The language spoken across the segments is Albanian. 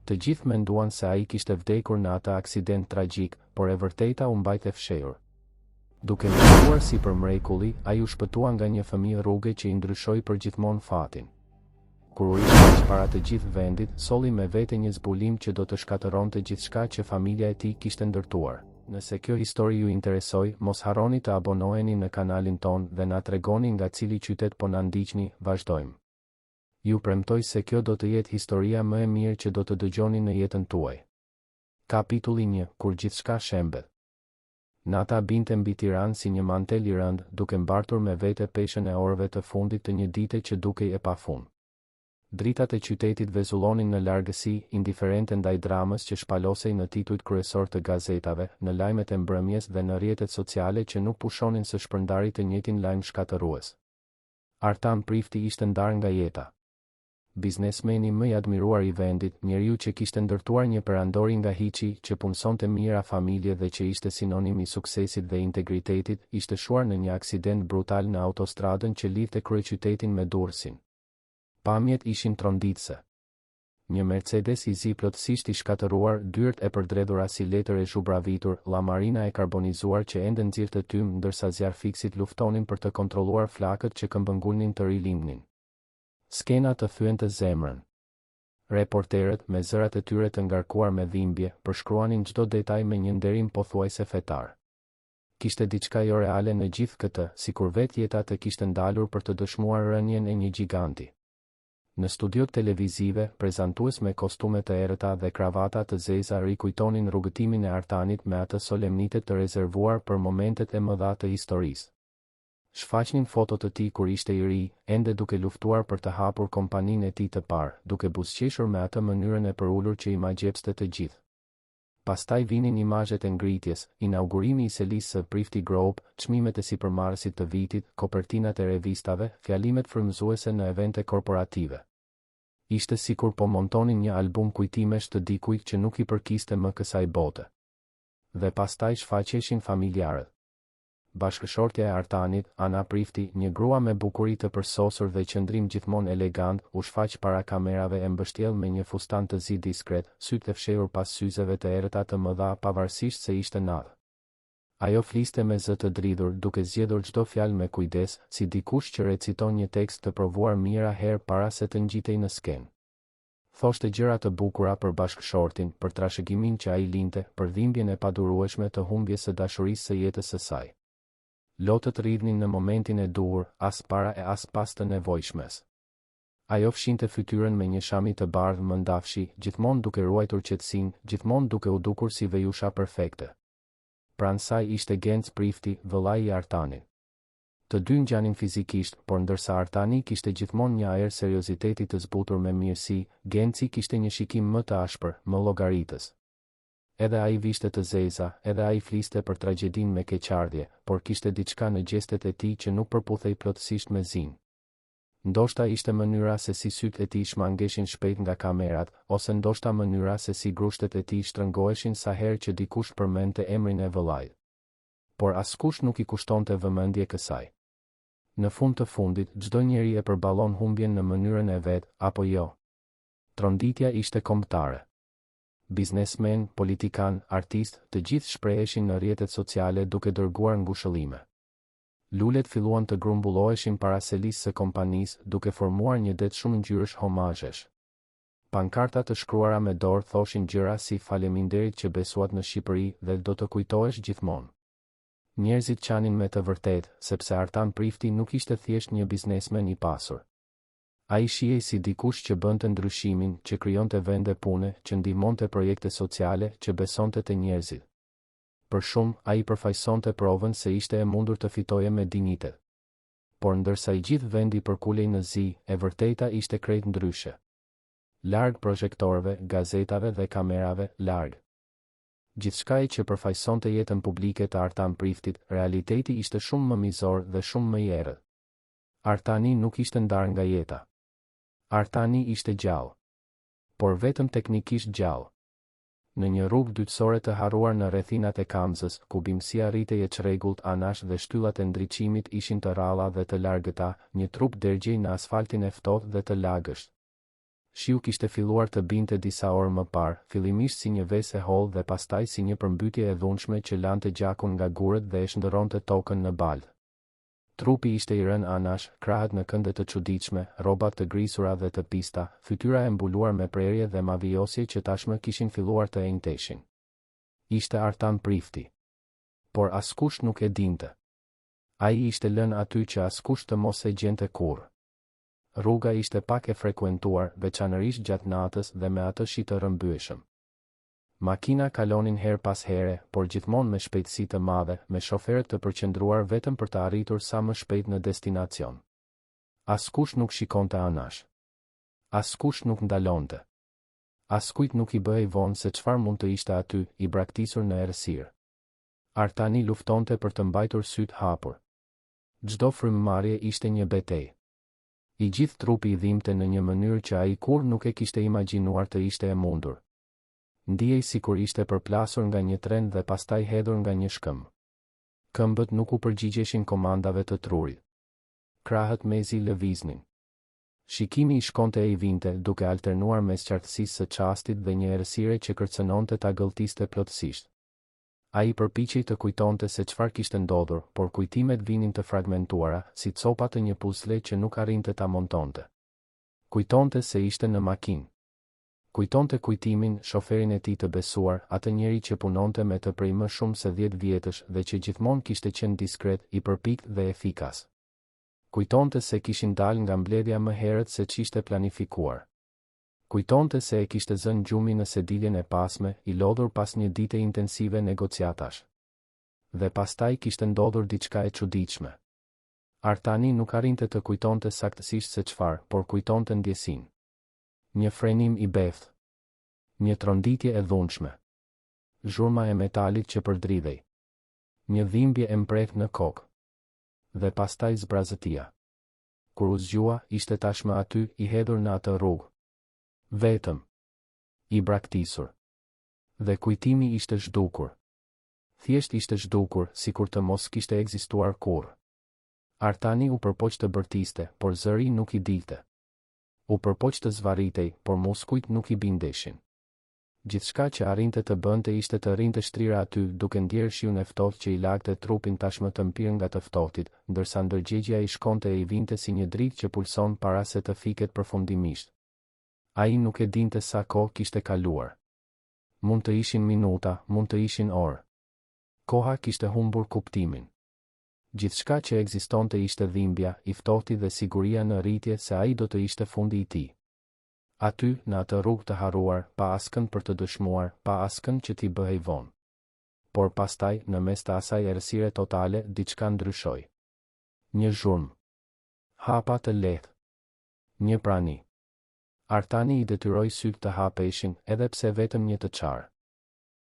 Të gjithë menduan se ai kishte vdekur në atë aksident tragjik, por e vërteta u mbajt e fshehur. Duke mbijetuar si për mrekulli, ai u shpëtua nga një fëmijë rruge që i ndryshoi përgjithmonë fatin. Kur u rishfaq para të gjithë vendit, solli me vete një zbulim që do të shkatërronte gjithçka që familja e tij kishte ndërtuar. Nëse kjo histori ju interesoi, mos harroni të abonoheni në kanalin tonë dhe na tregoni nga cili qytet po na ndiqni, vazhdojmë. Ju premtoj se kjo do të jetë historia më e mirë që do të dëgjoni në jetën tuaj. Kapitulli 1, Kur gjithçka shembet. Nata binte mbi Tiranë si një mantel i rëndë, duke mbartur me vete peshën e orëve të fundit të një dite që dukej e pafund. Dritat e qytetit vezullonin në largësi, indiferente ndaj dramës që shpalosej në titujt kryesorë të gazetave, në lajmet e mbrëmjes dhe në rrjetet sociale që nuk pushonin së shpërndari të njëjtin lajm shkatërrues. Artan Prifti ishte ndarë nga jeta. Biznesmeni më i admiruar i vendit, njeriu që kishte ndërtuar një perandori nga hiçi, që punësonte mijëra familje dhe që ishte sinonim i suksesit dhe integritetit, ishte shuar në një aksident brutal në autostradën që lidhte kryeqytetin me Durrësin. Pamjet ishin tronditëse. Një Mercedes i zi plotësisht i shkatërruar, dyert e përdredhura si letër e zhubravitur, llamarina e karbonizuar që ende nxirrte tym ndërsa zjarrfikësit luftonin për të kontrolluar flakët që këmbëngulnin të rilindnin. Skena të thyente zemrën. Reporterët, me zërat e tyre të ngarkuar me dhimbje, përshkruanin çdo detaj me një nderim pothuajse fetar. Kishte diçka joreale në gjithë këtë, sikur vetë jeta të kishte ndalur për të dëshmuar rënien e një gjiganti. Në studiot televizive, prezantues me kostume të errëta dhe kravata të zeza rikujtonin rrugëtimin e Artanit me atë solemnitet të rezervuar për momentet e mëdha të historisë. Shfaqnin foto të tij kur ishte i ri, ende duke luftuar për të hapur kompaninë e tij të parë, duke buzëqeshur me atë mënyrën e përulur që i magjepste të gjithë. Pastaj vinin imazhet e ngritjes, inaugurimi i selisë së Prifti Group, çmimet e sipërmarrësit të vitit, kopertinat e revistave, fjalimet frymëzuese në evente korporative. Ishte sikur po montonin një album kujtimesh të dikujt që nuk i përkiste më kësaj bote. Dhe pastaj shfaqeshin familjarët. Bashkëshortja e Artanit, Ana Prifti, një grua me bukuri të përsosur dhe qëndrim gjithmonë elegant, u shfaq para kamerave e mbështjellë me një fustan të zi diskret, sytë e fshehur pas syzeve të errëta të mëdha pavarësisht se ishte natë. Ajo fliste me zë të dridhur, duke zgjedhur çdo fjalë me kujdes, si dikush që reciton një tekst të provuar mijëra herë para se të ngjitej në skenë. Thoshte gjëra të bukura për bashkëshortin, për trashëgiminë që ai linte, për dhimbjen e padurueshme të humbjes së dashurisë së jetës së saj. Lotët rridhnin në momentin e duhur, as para e as pas të nevojshmes. Ajo fshinte fytyrën me një shami të bardhë mëndafshi, gjithmonë duke ruajtur qetësinë, gjithmonë duke u dukur si vejusha perfekte. Pranë saj ishte Genc Prifti, vëllai i Artanit. Të dy ngjanin fizikisht, por ndërsa Artani kishte gjithmonë një ajër serioziteti të zbutur me mirësi, Genci kishte një shikim më të ashpër, më llogaritës. Edhe ai vishte të zeza, edhe ai fliste për tragjedinë me keqardhje, por kishte diçka në gjestet e tij që nuk përputhej plotësisht me zinë. Ndoshta ishte mënyra se si sytë e tij shmangeshin shpejt nga kamerat, ose ndoshta mënyra se si grushtet e tij shtrëngoheshin sa herë që dikush përmendte emrin e vëllait. Por askush nuk i kushtonte vëmendje kësaj. Në fund të fundit, çdo njeri e përballon humbjen në mënyrën e vet, apo jo? Tronditja ishte kombëtare. Biznesmenë, politikanë, artistë, të gjithë shpreheshin në rrjetet sociale duke dërguar ngushëllime. Lulet filluan të grumbulloheshin para selisë së kompanisë, duke formuar një det shumëngjyrësh homazhesh. Pankarta të shkruara me dorë thoshin gjëra si Faleminderit që besuat në Shqipëri dhe do të kujtohesh gjithmonë. Njerëzit qanin me të vërtetë, sepse Artan Prifti nuk ishte thjesht një biznesmen i pasur. Ai shihej si dikush që bënte ndryshimin, që krijonte vende pune, që ndihmonte projekte sociale, që besonte te njerëzit. Për shumë, ai përfaqësonte provën se ishte e mundur të fitoje me dinjitet. Por ndërsa i gjithë vendi përkulej në zi, e vërteta ishte krejt ndryshe. Larg prozhektorëve, gazetave dhe kamerave, larg gjithçkaje që përfaqësonte jetën publike të Artan Priftit, realiteti ishte shumë më mizor dhe shumë më i errët. Artani nuk ishte ndarë nga jeta. Artani ishte gjallë. Por vetëm teknikisht gjallë. Në një rrugë dytësore të harruar në rrethinat e Kamzës, ku bimësia rritej e çrregullt anash dhe shtyllat e ndriçimit ishin të rralla dhe të largëta, një trup dergjej në asfaltin e ftohtë dhe të lagësht. Shiu kishte filluar të binte disa orë më parë, fillimisht si një vesë e hollë dhe pastaj si një përmbytje e dhunshme që lante gjakun nga gurët dhe e shndërronte tokën në baltë. Trupi ishte i rënë anash, krahët në kënde të çuditshme, rrobat të grisura dhe të pista, fytyra e mbuluar me prerje dhe mavijosje që tashmë kishin filluar të enjteshin. Ishte Artan Prifti. Por askush nuk e dinte. Ai ishte lënë aty që askush të mos e gjente kurrë. Rruga ishte pak e frekuentuar, veçanërisht gjatë natës dhe me atë shi të rrëmbyeshëm. Makina kalonin herë pas here, por gjithmonë me shpejtësi të madhe, me shoferët të përqendruar vetëm për të arritur sa më shpejt në destinacion. Askush nuk shikonte anash. Askush nuk ndalonte. Askujt nuk i bëhej vonë se çfarë mund të ishte aty, i braktisur në errësirë. Artani luftonte për të mbajtur sytë hapur. Çdo frymëmarrje ishte një betejë. I gjithë trupi i dhimbte në një mënyrë që ai kurrë nuk e kishte imagjinuar të ishte e mundur. Ndihej sikur ishte përplasur nga një tren dhe pastaj hedhur nga një shkëmb. Këmbët nuk u përgjigjeshin komandave të trurit. Krahët mezi lëviznin. Shikimi i shkonte e i vinte, duke alternuar mes qartësisë së çastit dhe një errësire që kërcënonte ta gëlltiste plotësisht. Ai përpiqej të kujtonte se çfarë kishte ndodhur, por kujtimet vinin të fragmentuara, si copa të një puzle që nuk arrinte ta montonte. Kujtonte se ishte në makinë. Kujtonte Kujtimin, shoferin e tij të besuar, atë njeri që punonte me të prej më shumë se dhjetë vjetësh dhe që gjithmonë kishte qenë diskret, i përpiktë dhe efikas. Kujtonte se kishin dalë nga mbledhja më herët se ç'ishte planifikuar. Kujtonte se e kishte zënë gjumi në sediljen e pasme, i lodhur pas një dite intensive negociatash. Dhe pastaj kishte ndodhur diçka e çuditshme. Artani nuk arrinte të kujtonte saktësisht se çfarë, por kujtonte ndjesinë. Një frenim i beftë. Një tronditje e dhunshme. Zhurma e metalit që përdridhej. Një dhimbje e mprehtë në kokë. Dhe pastaj zbrazëtia. Kur u zgjua, ishte tashmë aty, i hedhur në atë rrugë. Vetëm. I braktisur. Dhe kujtimi ishte zhdukur. Thjesht ishte zhdukur, sikur të mos kishte ekzistuar kurrë. Artani u përpoq të bërtiste, por zëri nuk i dilte. U përpoq të zvarritej, por muskujt nuk i bindeshin. Gjithçka që arrinte të bënte ishte të rrinte shtrirë aty, duke ndjerë shiun e ftohtë që i lagte trupin tashmë të mpirë nga të ftohtit, ndërsa ndërgjegjja i shkonte e i vinte si një dritë që pulson para se të fiket përfundimisht. Ai nuk e dinte sa kohë kishte kaluar. Mund të ishin minuta, mund të ishin orë. Koha kishte humbur kuptimin. Gjithçka që ekzistonte ishte dhimbja, i ftohti dhe siguria në rritje se ai do të ishte fundi i tij. Aty, në atë rrugë të harruar, pa askënd për të dëshmuar, pa askënd që t'i bëhej vonë. Por pastaj, në mes të asaj errësire totale, diçka ndryshoi. Një zhurmë. Hapa të lehtë. Një prani. Artani i detyroi sytë të hapeshin, edhe pse vetëm një të çarë.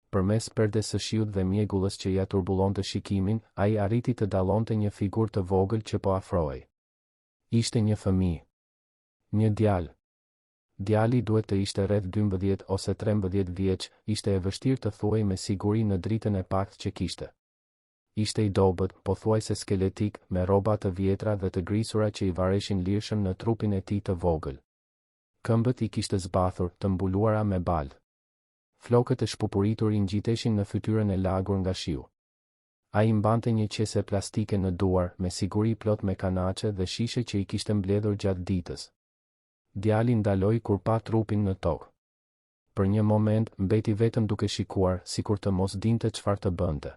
Përmes perdes së shiut dhe mjegullës që ia turbullonte shikimin, ai arriti të dallonte një figurë të vogël që po afrohej. Ishte një fëmijë. Një djalë. Djali duhet të ishte rreth 12 ose 13 vjeç, ishte e vështirë të thuhej me siguri në dritën e paktë që kishte. Ishte i dobët, pothuajse skeletik, me rroba të vjetra dhe të grisura që i vareshin lirshëm në trupin e tij të vogël. Këmbët i kishte zbathur, të mbuluara me baltë. Flokët e shpupuritur i ngjiteshin në fytyrën e lagur nga shiu. Ai mbante një qese plastike në duar, me siguri plot me kanaçe dhe shishe që i kishte mbledhur gjatë ditës. Djali ndaloi kur pa trupin në tokë. Për një moment, mbeti vetëm duke shikuar, sikur të mos dinte çfarë të bënte.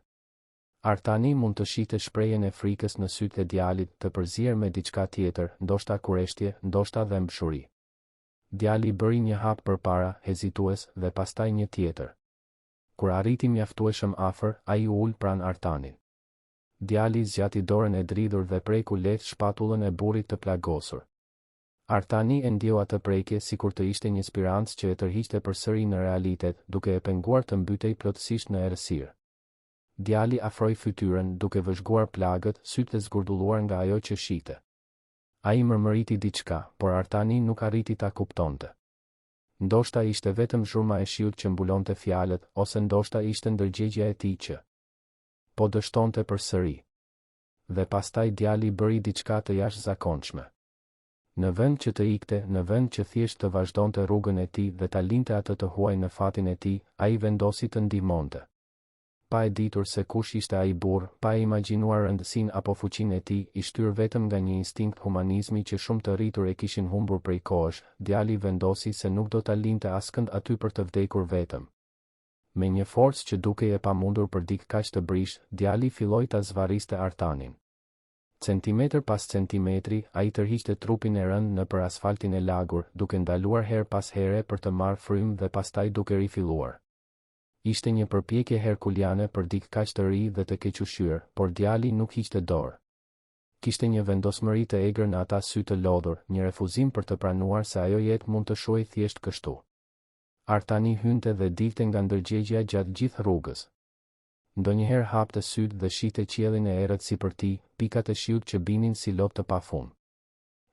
Artani mund të shihte shprehjen e frikës në sytë e djalit, të përzier me diçka tjetër, ndoshta kureshtje, ndoshta dhembshuri. Djali bëri një hap përpara, hezitues, dhe pastaj një tjetër. Kur arriti mjaftueshëm afër, ai u ul pranë Artanit. Djali zgjati dorën e dridhur dhe preku lehtë shpatullën e burrit të plagosur. Artani e ndjeu atë prekje sikur të ishte një spirancë që e tërhiqte përsëri në realitet, duke e penguar të mbytej plotësisht në errësirë. Djali afroi fytyrën, duke vëzhguar plagët, sytë e zgurdulluar nga ajo që shihte. Ai mërmëriti diçka, por Artani nuk arriti ta kuptonte. Ndoshta ishte vetëm zhurma e shiut që mbulonte fjalët, ose ndoshta ishte ndërgjegjja e tij që po dështonte përsëri. Dhe pastaj djali bëri diçka të jashtëzakonshme. Në vend që të ikte, në vend që thjesht të vazhdonte rrugën e tij dhe ta linte atë të huaj në fatin e tij, ai vendosi të ndihmonte. Pa e ditur se kush ishte ai burrë, pa e imagjinuar rëndësinë apo fuqinë e tij, i shtyrë vetëm nga një instinkt humanizmi që shumë të rritur e kishin humbur prej kohësh, djali vendosi se nuk do ta linte askënd aty për të vdekur vetëm. Me një forcë që dukej e pamundur për dikë kaq të brishtë, djali filloi ta zvarriste Artanin. Centimetër pas centimetri, ai tërhiqte trupin e rëndë nëpër asfaltin e lagur, duke ndaluar herë pas here për të marrë frymë dhe pastaj duke rifilluar. Ishte një përpjekje herkuliane për dikë kaq të ri dhe të kequshqyer, por djali nuk hiqte dorë. Kishte një vendosmëri të egër në ata sy të lodhur, një refuzim për të pranuar se ajo jetë mund të shuhej thjesht kështu. Artani hynte dhe dilte nga ndërgjegjja gjatë gjithë rrugës. Ndonjëherë hapte sytë dhe shihte qiellin e errët sipër tij, pikat e shiut që binin si lot të pafund.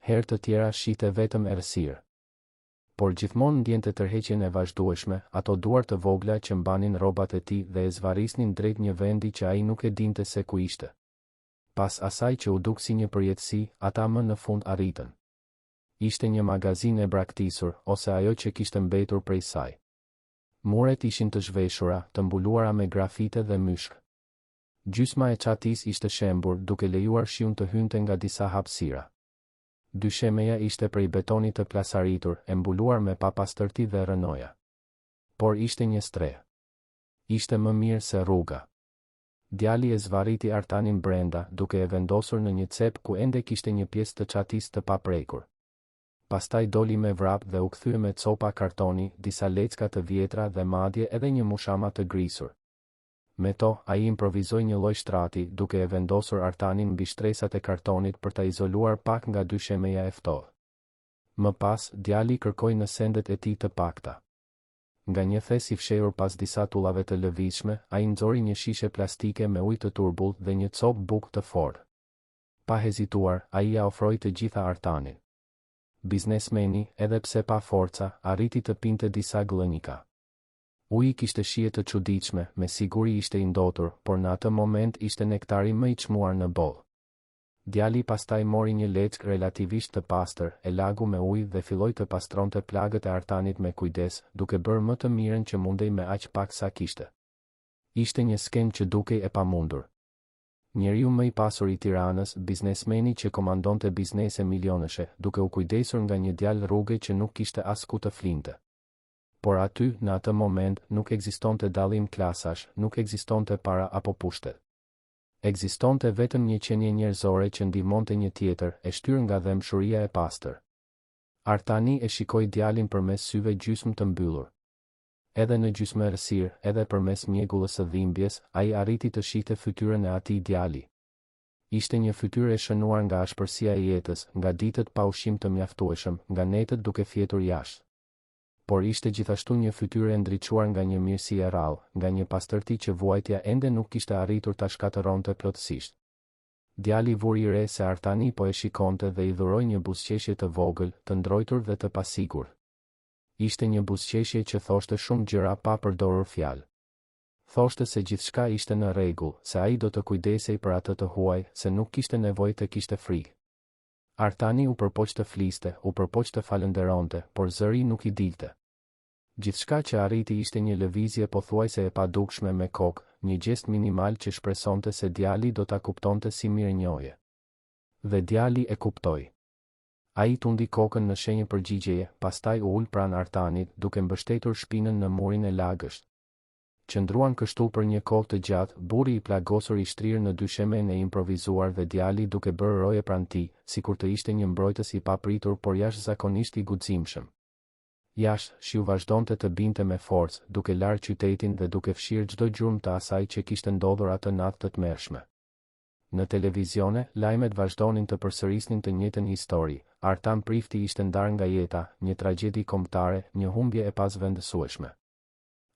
Herë të tjera shihte vetëm errësirë. Por gjithmonë ndjente tërheqjen e vazhdueshme, ato duar të vogla që mbanin rrobat e tij dhe e zvarrisnin drejt një vendi që ai nuk e dinte se ku ishte. Pas asaj që u duk si një përjetësi, ata më në fund arritën. Ishte një magazinë e braktisur, ose ajo që kishte mbetur prej saj. Muret ishin të zhveshura, të mbuluara me grafite dhe myshk. Gjysma e çatisë ishte shembur, duke lejuar shiun të hynte nga disa hapësira. Dyshemeja ishte prej betoni të plasaritur, e mbuluar me papastërti dhe rrënoja. Por ishte një strehë. Ishte më mirë se rruga. Djali e zvarriti Artanin brenda, duke e vendosur në një cep ku ende kishte një pjesë të çatisë të paprekur. Pastaj doli me vrap dhe u kthye me copa kartoni, disa lecka të vjetra dhe madje edhe një mushama të grisur. Me to, ai improvizoi një lloj shtrati, duke e vendosur Artanin mbi shtresat e kartonit për ta izoluar pak nga dyshemeja e ftohtë. Më pas, djali kërkoi në sendet e tij të pakta. Nga një thes i fshehur pas disa tullave të lëvizshme, ai nxori një shishe plastike me ujë të turbullt dhe një copë bukë të fortë. Pa hezituar, ai ia ofroi të gjitha Artanit. Biznesmeni, edhe pse pa forca, arriti të pinte disa gllënjka. Uji kishte shije të çuditshme, me siguri ishte i ndotur, por në atë moment ishte nektari më i çmuar në botë. Djali pastaj mori një leckë relativisht të pastër, e lagu me ujë dhe filloi të pastronte plagët e Artanit me kujdes, duke bërë më të mirën që mundej me aq pak sa kishte. Ishte një skenë që dukej e pamundur. Njeriu më i pasur i Tiranës, biznesmeni që komandonte biznese milionëshe, duke u kujdesur nga një djalë rruge që nuk kishte as ku të flinte. Por aty, në atë moment, nuk ekzistonte dallim klasash, nuk ekzistonte para apo pushtet. Ekzistonte vetëm një qenie njerëzore që ndihmonte një tjetër, e shtyrë nga dhembshuria e pastër. Artani e shikoi djalin përmes syve gjysmë të mbyllur. Edhe në gjysmëerrësirë, edhe përmes mjegullës së dhimbjes, ai arriti të shihte fytyrën e atij djali. Ishte një fytyrë e shënuar nga ashpërsia e jetës, nga ditët pa ushqim të mjaftueshëm, nga netët duke fjetur jashtë. Por ishte gjithashtu një fytyrë e ndriçuar nga një mirësi e rrallë, nga një pastërti që vuajtja ende nuk kishte arritur ta shkatërronte plotësisht. Djali vuri re se Artani po e shikonte dhe i dhuroi një buzëqeshje të vogël, të ndrojtur dhe të pasigurt. Ishte një buzëqeshje që thoshte shumë gjëra pa përdorur fjalë. Thoshte se gjithçka ishte në rregull, se ai do të kujdesej për atë të huaj, se nuk kishte nevojë të kishte frikë. Artani u përpoq të fliste, u përpoq të falënderonte, por zëri nuk i dilte. Gjithçka që arriti ishte një lëvizje pothuajse e padukshme me kokë, një gjest minimal që shpresonte se djali do ta kuptonte si mirënjohje. Dhe djali e kuptoi. Ai tundi kokën në shenjë përgjigjeje, pastaj u ul pranë Artanit, duke mbështetur shpinën në murin e lagësht. Qëndruan kështu për një kohë të gjatë, burri i plagosur i shtrirë në dyshemenë e improvizuar dhe djali duke bërë roje pranë tij, sikur të ishte një mbrojtës i papritur por jashtëzakonisht i guximshëm. Jashtë, shiu vazhdonte të binte me forcë, duke larë qytetin dhe duke fshirë çdo gjurmë të asaj që kishte ndodhur atë natë të tmerrshme. Në televizione, lajmet vazhdonin të përsërisnin të njëjtën histori, Artan Prifti ishte ndarë nga jeta, një tragjedi kombëtare, një humbje e pazëvendësueshme.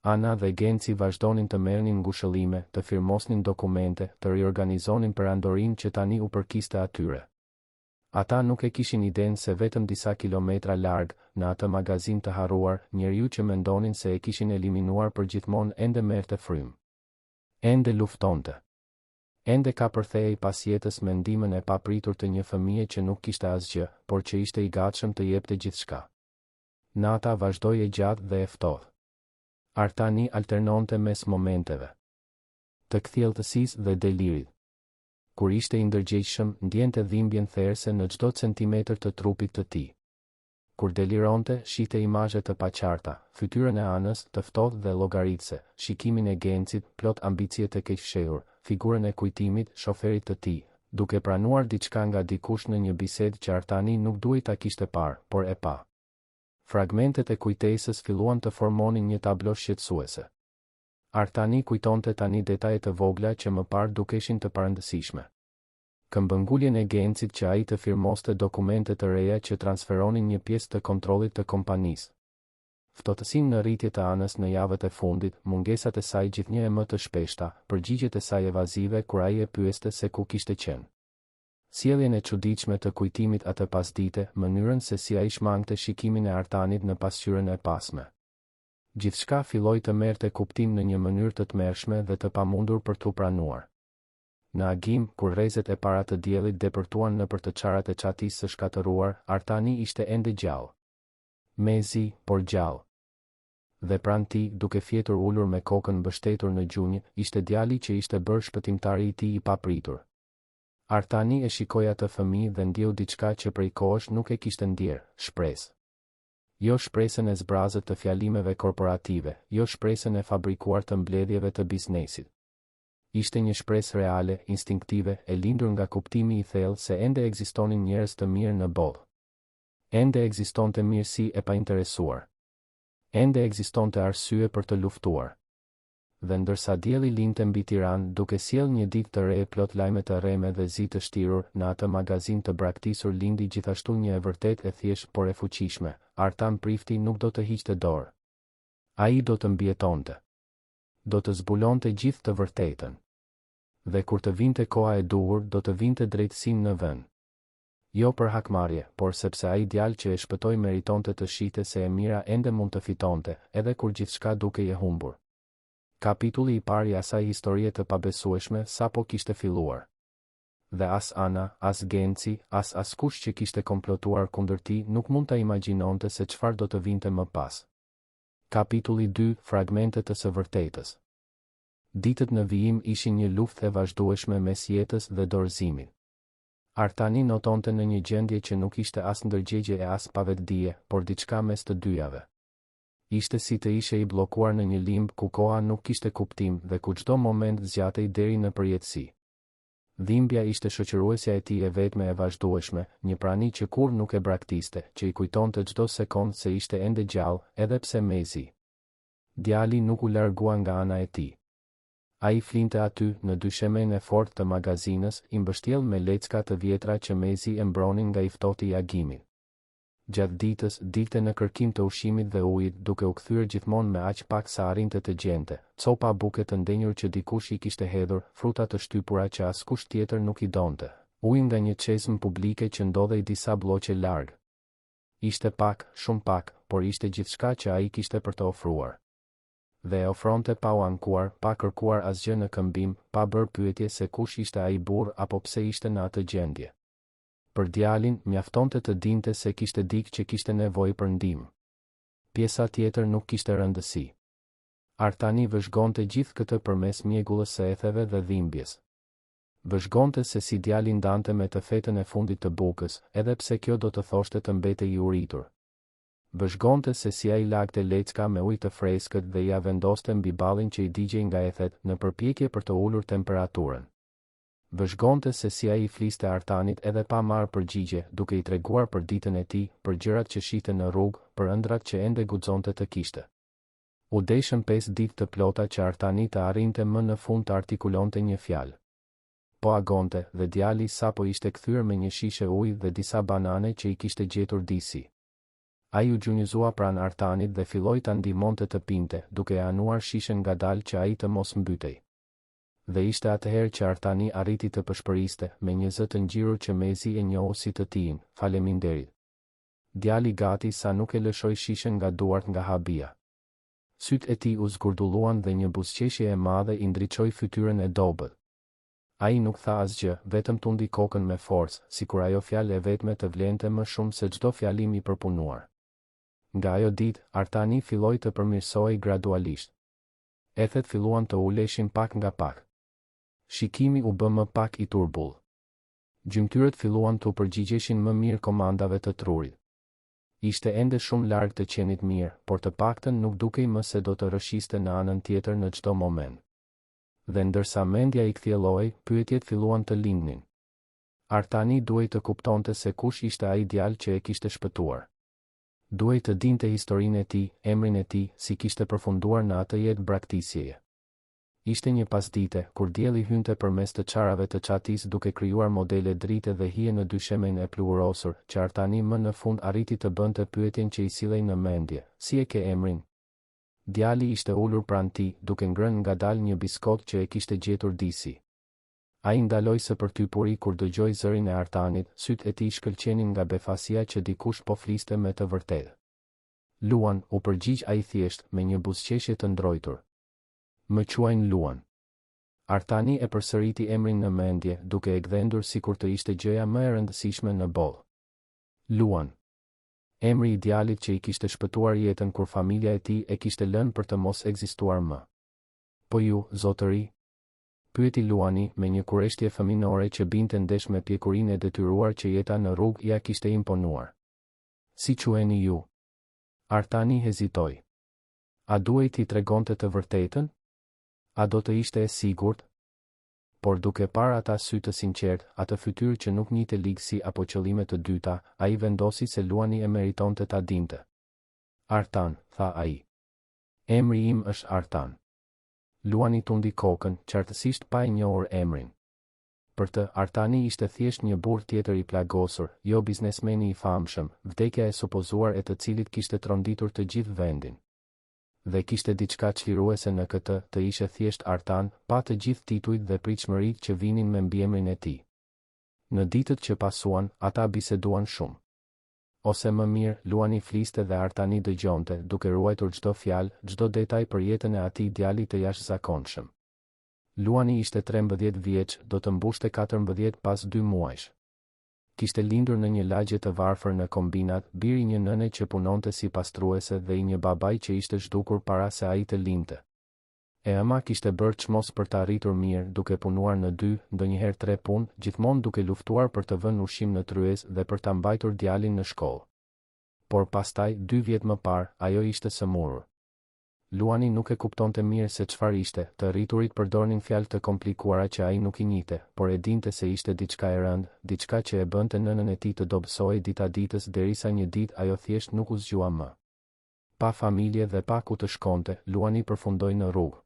Ana dhe Genci vazhdonin të merrnin ngushëllime, të firmosnin dokumente, të riorganizonin perandorinë që tani u përkiste atyre. Ata nuk e kishin idenë se vetëm disa kilometra larg, në atë magazinë të harruar, njeriu që mendonin se e kishin eliminuar përgjithmonë ende merrte frymë. Ende luftonte. Ende kapërthehej pas jetës me ndihmën e papritur të një fëmije që nuk kishte asgjë, por që ishte i gatshëm të jepte gjithçka. Nata vazhdoi e gjatë dhe e ftohtë. Artani alternonte mes momenteve të kthjelltësisë dhe delirit. Kur ishte i ndërgjegjshëm, ndjente dhimbjen therëse në çdo centimetër të trupit të tij. Kur delironte, shihte imazhe të paqarta, fytyrën e Anës, të ftohtë dhe llogaritëse, shikimin e Gencit, plot ambicie të keqfshehur, figurën e Kujtimit, shoferit të tij, duke pranuar diçka nga dikush në një bisedë që Artani nuk duhej ta kishte parë, por e pa. Fragmentet e kujtesës filluan të formonin një tablo shqetësuese. Artani kujtonte tani detaje të vogla që më parë dukeshin të parëndësishme. Këmbënguljen e Gencit që ai të firmoste dokumente të reja që transferonin një pjesë të kontrollit të kompanisë. Ftohtësinë në rritje të Anës në javët e fundit, mungesat e saj gjithnjë e më të shpeshta, përgjigjet e saj evazive kur ai e pyeste se ku kishte qenë. Sjelljen e çuditshme të Kujtimit atë pasdite, mënyrën se si ai shmangte shikimin e Artanit në pasqyrën e pasme. Gjithçka filloi të merrte kuptim në një mënyrë të tmerrshme dhe të pamundur për t'u pranuar. Në agim, kur rrezet e para të diellit depërtuan nëpër të çarat e çatisë së shkatërruar, Artani ishte ende gjallë. Mezi, por gjallë. Dhe pranë tij, duke fjetur ulur me kokën mbështetur në gjunjë, ishte djali që ishte bërë shpëtimtari i tij i papritur. Artani e shikoi atë fëmijë dhe ndjeu diçka që prej kohësh nuk e kishte ndjerë, shpresë. Jo shpresën e zbrazët të fjalimeve korporative, jo shpresën e fabrikuar të mbledhjeve të biznesit. Ishte një shpresë reale, instinktive, e lindur nga kuptimi i thellë se ende ekzistonin njerëz të mirë në botë. Ende ekzistonte mirësi e painteresuar. Ende ekzistonte arsye për të luftuar. Dhe ndërsa dielli lindte mbi Tiranë duke sjellë një ditë të re plot lajme të rreme dhe zi të shtirur, në atë magazinë të braktisur lindi gjithashtu një e vërtetë e thjeshtë por e fuqishme, Artan Prifti nuk do të hiqte dorë. Ai do të mbijetonte. Do të zbulonte gjithë të vërtetën. Dhe kur të vinte koha e duhur, do të vinte drejtësinë në vend. Jo për hakmarrje, por sepse ai djalë që e shpëtoi meritonte të shihte se e mira ende mund të fitonte, edhe kur gjithçka dukej e humbur. Kapitulli i parë i asaj historie të pabesueshme sapo kishte filluar. Dhe as Ana, as Genci, as askush që kishte komplotuar kundër tij nuk mund ta imagjinonte se çfarë do të vinte më pas. Kapitulli dy, Fragmente të së vërtetës. Ditët në vijim ishin një luftë e vazhdueshme mes jetës dhe dorëzimit. Artani notonte në një gjendje që nuk ishte as ndërgjegje e as pavetëdije, por diçka mes të dyjave. Ishte si të ishe i bllokuar në një limb ku koha nuk kishte kuptim dhe ku çdo moment zgjatej deri në përjetësi. Dhimbja ishte shoqëruesja e tij e vetme e vazhdueshme, një prani që kurrë nuk e braktiste, që i kujtonte çdo sekondë se ishte ende gjallë, edhe pse mezi. Djali nuk u largua nga ana e tij. Ai flinte aty, në dyshemenë e fortë të magazinës, i mbështjellë me lecka të vjetra që mezi e mbronin nga i ftohti i agimit. Gjatë ditës, dilte në kërkim të ushqimit dhe ujit, duke u kthyer gjithmonë me aq pak sa arrinte të gjente, copa buke të ndenjur që dikush i kishte hedhur, fruta të shtypura që askush tjetër nuk i donte, ujë nga një çezmë publike që ndodhej disa blloqe larg. Ishte pak, shumë pak, por ishte gjithçka që ai kishte për të ofruar. Dhe e ofronte pa u ankuar, pa kërkuar asgjë në këmbim, pa bërë pyetje se kush ishte ai burrë apo pse ishte në atë gjendje. Për djalin, mjaftonte të dinte se kishte dikë që kishte nevojë për ndihmë. Pjesa tjetër nuk kishte rëndësi. Artani vëzhgonte gjithë këtë përmes mjegullës së etheve dhe dhimbjes. Vëzhgonte se si djali ndante me të fetën e fundit të bukës, edhe pse kjo do të thoshte të mbetej i uritur. Vëzhgonte se si ai lagte lecka me ujë të freskët dhe ia vendoste mbi ballin që i digjej nga ethet, në përpjekje për të ulur temperaturën. Vëzhgonte se si ai i fliste Artanit edhe pa marrë përgjigje, duke i treguar për ditën e tij, për gjërat që shihte në rrugë, për ëndrrat që ende guxonte të kishte. U deshën pesë ditë të plota që Artani të arrinte më në fund të artikulonte një fjalë. Po agonte, dhe djali sapo ishte kthyer me një shishe ujë dhe disa banane që i kishte gjetur disi. Ai u gjunjëzua pranë Artanit dhe filloi ta ndihmonte të pinte, duke e anuar shishen ngadalë që ai të mos mbytej. Dhe ishte atëherë që Artani arriti të pëshpëriste, me një zë të ngjirur që mezi e njohu si të tijin, Faleminderit. Djali gati sa nuk e lëshoi shishen nga duart nga habia. Sytë e tij u zgurdulluan dhe një buzëqeshje e madhe i ndriçoi fytyrën e dobët. Ai nuk tha asgjë, vetëm tundi kokën me forcë, sikur ajo fjalë e vetme të vlente më shumë se çdo fjalim i përpunuar. Nga ajo ditë, Artani filloi të përmirësohej gradualisht. Ethet filluan të uleshin pak nga pak. Shikimi u bë më pak i turbullt. Gjymtyrët filluan t'u përgjigjeshin më mirë komandave të trurit. Ishte ende shumë larg të qenit mirë, por të paktën nuk dukej më se do të rrëshqiste në anën tjetër në çdo moment. Dhe ndërsa mendja i kthjellohej, pyetjet filluan të lindnin. Artani duhej të kuptonte se kush ishte ai djalë që e kishte shpëtuar. Duhej të dinte historinë e tij, emrin e tij, si kishte përfunduar në atë jetë braktisjeje. Ishte një pasdite, kur dielli hynte përmes të çarave të çatisë duke krijuar modele drite dhe hije në dyshemenë e pluhurosur, që Artani më në fund arriti të bënte pyetjen që i sillej në mendje, Si e ke emrin? Djali ishte ulur pranë tij, duke ngrënë ngadalë një biskotë që e kishte gjetur disi. Ai ndaloi së përtypuri kur dëgjoi zërin e Artanit, sytë e tij shkëlqenin nga befasia që dikush po fliste me të vërtetë. Luan, u përgjigj ai thjesht, me një buzëqeshje të ndrojtur. Më quajnë Luan. Artani e përsëriti emrin në mendje, duke e gdhendur sikur të ishte gjëja më e rëndësishme në botë. Luan. Emri i djalit që i kishte shpëtuar jetën kur familja e tij e kishte lënë për të mos ekzistuar më. Po ju, zotëri? Pyeti Luani, me një kureshtje fëminore që binte ndesh me pjekurinë e detyruar që jeta në rrugë ia kishte imponuar. Si quheni ju? Artani hezitoi. A duhej t'i tregonte të vërtetën? A do të ishte e sigurt? Por duke parë ata sy të sinqertë, atë fytyrë që nuk njihte ligësi apo qëllime të dyta, ai vendosi se Luani e meritonte ta dinte. Artan, tha ai. Emri im është Artan. Luani tundi kokën, qartësisht pa e njohur emrin. Për të, Artani ishte thjesht një burrë tjetër i plagosur, jo biznesmeni i famshëm, vdekja e supozuar e të cilit kishte tronditur të gjithë vendin. Dhe kishte diçka çliruese në këtë, të ishe thjesht Artan, pa të gjithë titujt dhe pritshmëritë që vinin me mbiemrin e tij. Në ditët që pasuan, ata biseduan shumë. Ose më mirë, Luani fliste dhe Artani dëgjonte, duke ruajtur çdo fjalë, çdo detaj për jetën e atij djali të jashtëzakonshëm. Luani ishte 13 vjeç, do të mbushte 14 pas dy muajsh. Kishte lindur në një lagje të varfër në Kombinat, bir i një nëne që punonte si pastruese dhe i një babai që ishte zhdukur para se ai të lindte. E ëma kishte bërë çmos për ta rritur mirë, duke punuar në dy, ndonjëherë tre punë, gjithmonë duke luftuar për të vënë ushqim në tryezë dhe për ta mbajtur djalin në shkollë. Por pastaj, dy vjet më parë, ajo ishte sëmurur. Luani nuk e kuptonte mirë se çfarë ishte, të rriturit përdornin fjalë të komplikuara që ai nuk i njihte, por e dinte se ishte diçka e rëndë, diçka që e bënte nënën e tij të dobësohej dita-ditës derisa një ditë ajo thjesht nuk u zgjua më. Pa familje dhe pa ku të shkonte, Luani përfundoi në rrugë.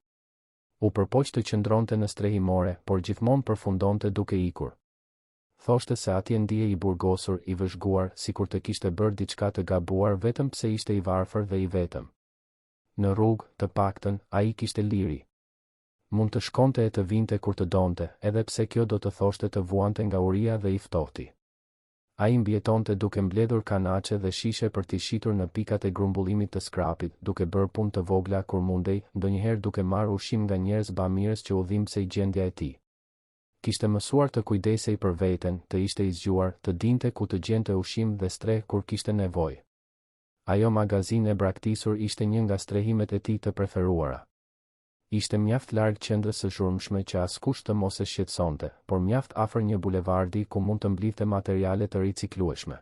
U përpoq të qëndronte në strehimore, por gjithmonë përfundonte duke ikur. Thoshte se atje ndihej i burgosur, i vëzhguar, sikur të kishte bërë diçka të gabuar vetëm pse ishte i varfër dhe i vetëm. Në rrugë, të paktën, ai kishte liri. Mund të shkonte e të vinte kur të donte, edhe pse kjo do të thoshte të vuante nga uria dhe i ftohti. Ai mbijetonte duke mbledhur kanaçe dhe shishe për t'i shitur në pikat e grumbullimit të skrapit, duke bërë punë të vogla kur mundej, ndonjëherë duke marrë ushqim nga njerëz bamirës që u dhimbsej gjendja e tij. Kishte mësuar të kujdesej për veten, të ishte i zgjuar, të dinte ku të gjente ushqim dhe strehë kur kishte nevojë. Ajo magazinë e braktisur ishte një nga strehimet e tij të preferuara. Ishte mjaft larg qendrës së zhurmshme që askush të mos e shqetësonte, por mjaft afër një bulevardi ku mund të mblidhte materiale të riciklueshme.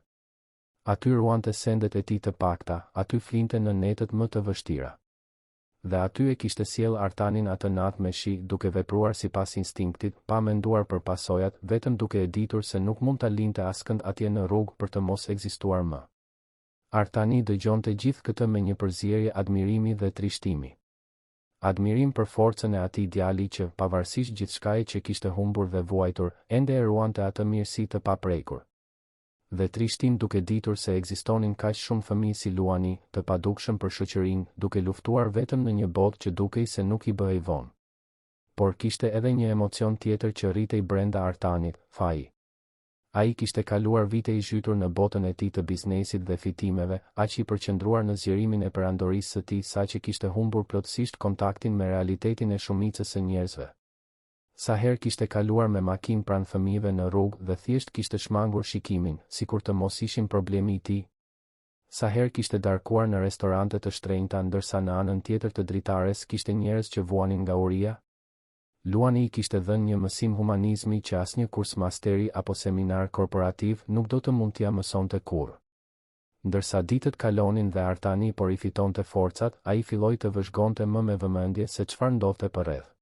Aty ruante sendet e tij të pakta, aty flinte në netët më të vështira. Dhe aty e kishte sjellë Artanin atë natë me shi, duke vepruar sipas instinktit, pa menduar për pasojat, vetëm duke e ditur se nuk mund ta linte askënd atje në rrugë për të mos ekzistuar më. Artani dëgjonte gjithë këtë me një përzierje admirimi dhe trishtimi. Admirim për forcën e atij djali që, pavarësisht gjithçkaje që kishte humbur dhe vuajtur, ende e ruante atë mirësi të paprekur. Dhe trishtim duke ditur se ekzistonin kaq shumë fëmijë si Luani, të padukshëm për shoqërinë, duke luftuar vetëm në një botë që dukej se nuk i bëhej vonë. Por kishte edhe një emocion tjetër që rritej brenda Artanit, faji. Ai kishte kaluar vite i zhytur në botën e tij të biznesit dhe fitimeve, aq i përqendruar në zgjerimin e perandorisë së tij saqë kishte humbur plotësisht kontaktin me realitetin e shumicës së njerëzve. Sa herë kishte kaluar me makinë pranë fëmijëve në rrugë dhe thjesht kishte shmangur shikimin, sikur të mos ishin problemi i tij? Sa herë kishte darkuar në restorante të shtrenjta ndërsa në anën tjetër të dritares kishte njerëz që vuanin nga uria? Luani i kishte dhënë një mësim humanizmi që asnjë kurs masteri apo seminar korporativ nuk do të mund t'ia mësonte kurrë. Ndërsa ditët kalonin dhe Artani po rifitonte forcat, ai filloi të vëzhgonte më me vëmendje se çfarë ndodhte përreth.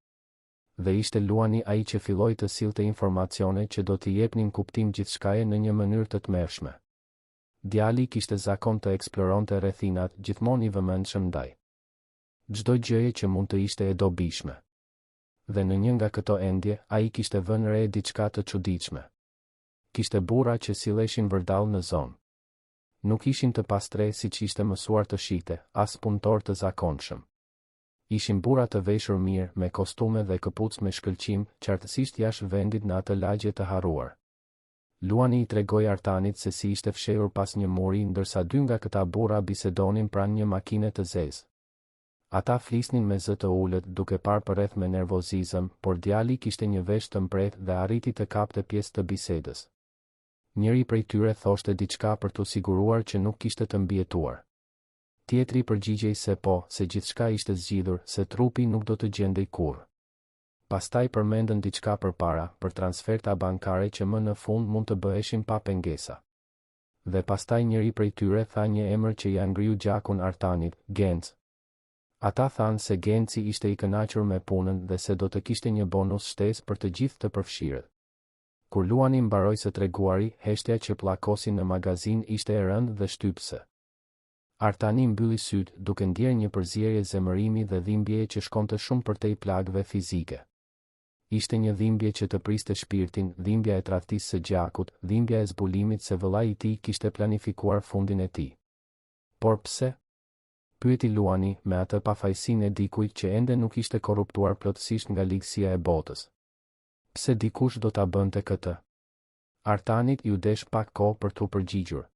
Dhe ishte Luani ai që filloi të sillte informacione që do t'i jepnin kuptim gjithçkaje në një mënyrë të tmerrshme. Djali kishte zakon të eksploronte rrethinat, gjithmonë i vëmendshëm ndaj çdo gjëje që mund të ishte e dobishme. Dhe në një nga këto endje, ai kishte vënë re diçka të çuditshme. Kishte burra që silleshin vërdallë në zonë. Nuk ishin të pastrehë siç ishte mësuar të shihte, as punëtorë të zakonshëm. Ishin burra të veshur mirë, me kostume dhe këpucë me shkëlqim, qartësisht jashtë vendit në atë lagje të harruar. Luani i tregoi Artanit se si ishte fshehur pas një muri ndërsa dy nga këta burra bisedonin pranë një makine të zezë. Ata flisnin me zë të ulët, duke parë përreth me nervozizëm, por djali kishte një vesh të mprehtë dhe arriti të kapte pjesë të bisedës. Njëri prej tyre thoshte diçka për t'u siguruar që nuk kishte të mbijetuar. Tjetri përgjigjej se po, se gjithçka ishte zgjidhur, se trupi nuk do të gjendej kurrë. Pastaj përmendën diçka për para, për transferta bankare që më në fund mund të bëheshin pa pengesa. Dhe pastaj njëri prej tyre tha një emër që ia ngriu gjakun Artanit, Genc. Ata thanë se Genci ishte i kënaqur me punën dhe se do të kishte një bonus shtesë për të gjithë të përfshirët. Kur Luani mbaroi së treguari, heshtja që pllakosi në magazinë ishte e rëndë dhe shtypëse. Artani mbylli sytë, duke ndjerë një përzierje zemërimi dhe dhimbjeje që shkonte shumë përtej plagëve fizike. Ishte një dhimbje që të priste shpirtin, dhimbja e tradhtisë së gjakut, dhimbja e zbulimit se vëllai i tij kishte planifikuar fundin e tij. Por pse? Pyeti Luani, me atë pafajësinë e dikujt që ende nuk ishte korruptuar plotësisht nga ligësia e botës. Pse dikush do ta bënte këtë? Artanit iu desh pak kohë për t'u përgjigjur.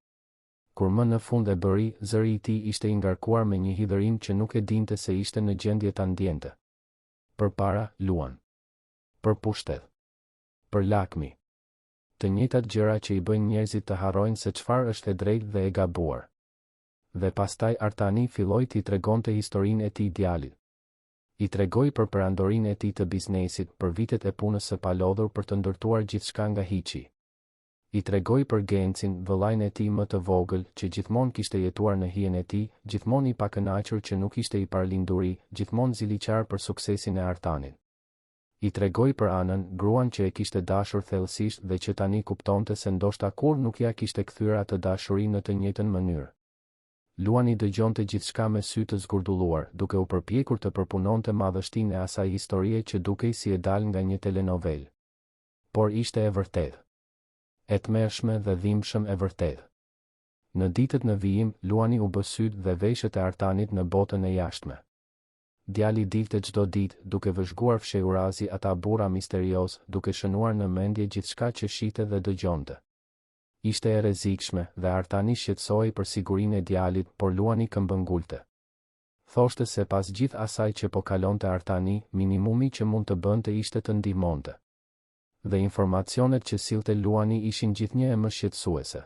Kur më në fund e bëri, zëri i tij ishte i ngarkuar me një hidhërim që nuk e dinte se ishte në gjendje ta ndjente. Për para, Luan. Për pushtet. Për lakmi. Të njëjtat gjëra që i bëjnë njerëzit të harrojnë se çfarë është e drejtë dhe e gabuar. Dhe pastaj Artani filloi t'i tregonte historinë e tij djalit. I tregoi për perandorinë e tij të biznesit, për vitet e punës së palodhur për të ndërtuar gjithçka nga hiçi. I tregoi për Gencin, vëllain e tij më të vogël, që gjithmonë kishte jetuar në hijen e tij, gjithmonë i pakënaqur që nuk ishte i parëlinduri, gjithmonë ziliqar për suksesin e Artanit. I tregoi për Anën, gruan që e kishte dashur thellësisht dhe që tani kuptonte se ndoshta kurrë nuk ia kishte kthyer atë dashuri në të njëjtën mënyrë. Luani dëgjonte gjithçka me sy të zgurdulluar, duke u përpjekur të përpunonte madhështinë e asaj historie që dukej si e dalë nga një telenovelë. Por ishte e vërtetë. E tmerrshme dhe dhimbshëm e vërtetë. Në ditët në vijim, Luani u bë sytë dhe veshët e Artanit në botën e jashtme. Djali dilte çdo ditë, duke vëzhguar fshehurazi ata burra misteriozë, duke shënuar në mendje gjithçka që shihte dhe dëgjonte. Ishte e rrezikshme, dhe Artani shqetësohej për sigurinë e djalit, por Luani këmbëngulte. Thoshte se pas gjithë asaj që po kalonte Artani, minimumi që mund të bënte ishte të ndihmonte. Dhe informacionet që sillte Luani ishin gjithnjë e më shqetësuese.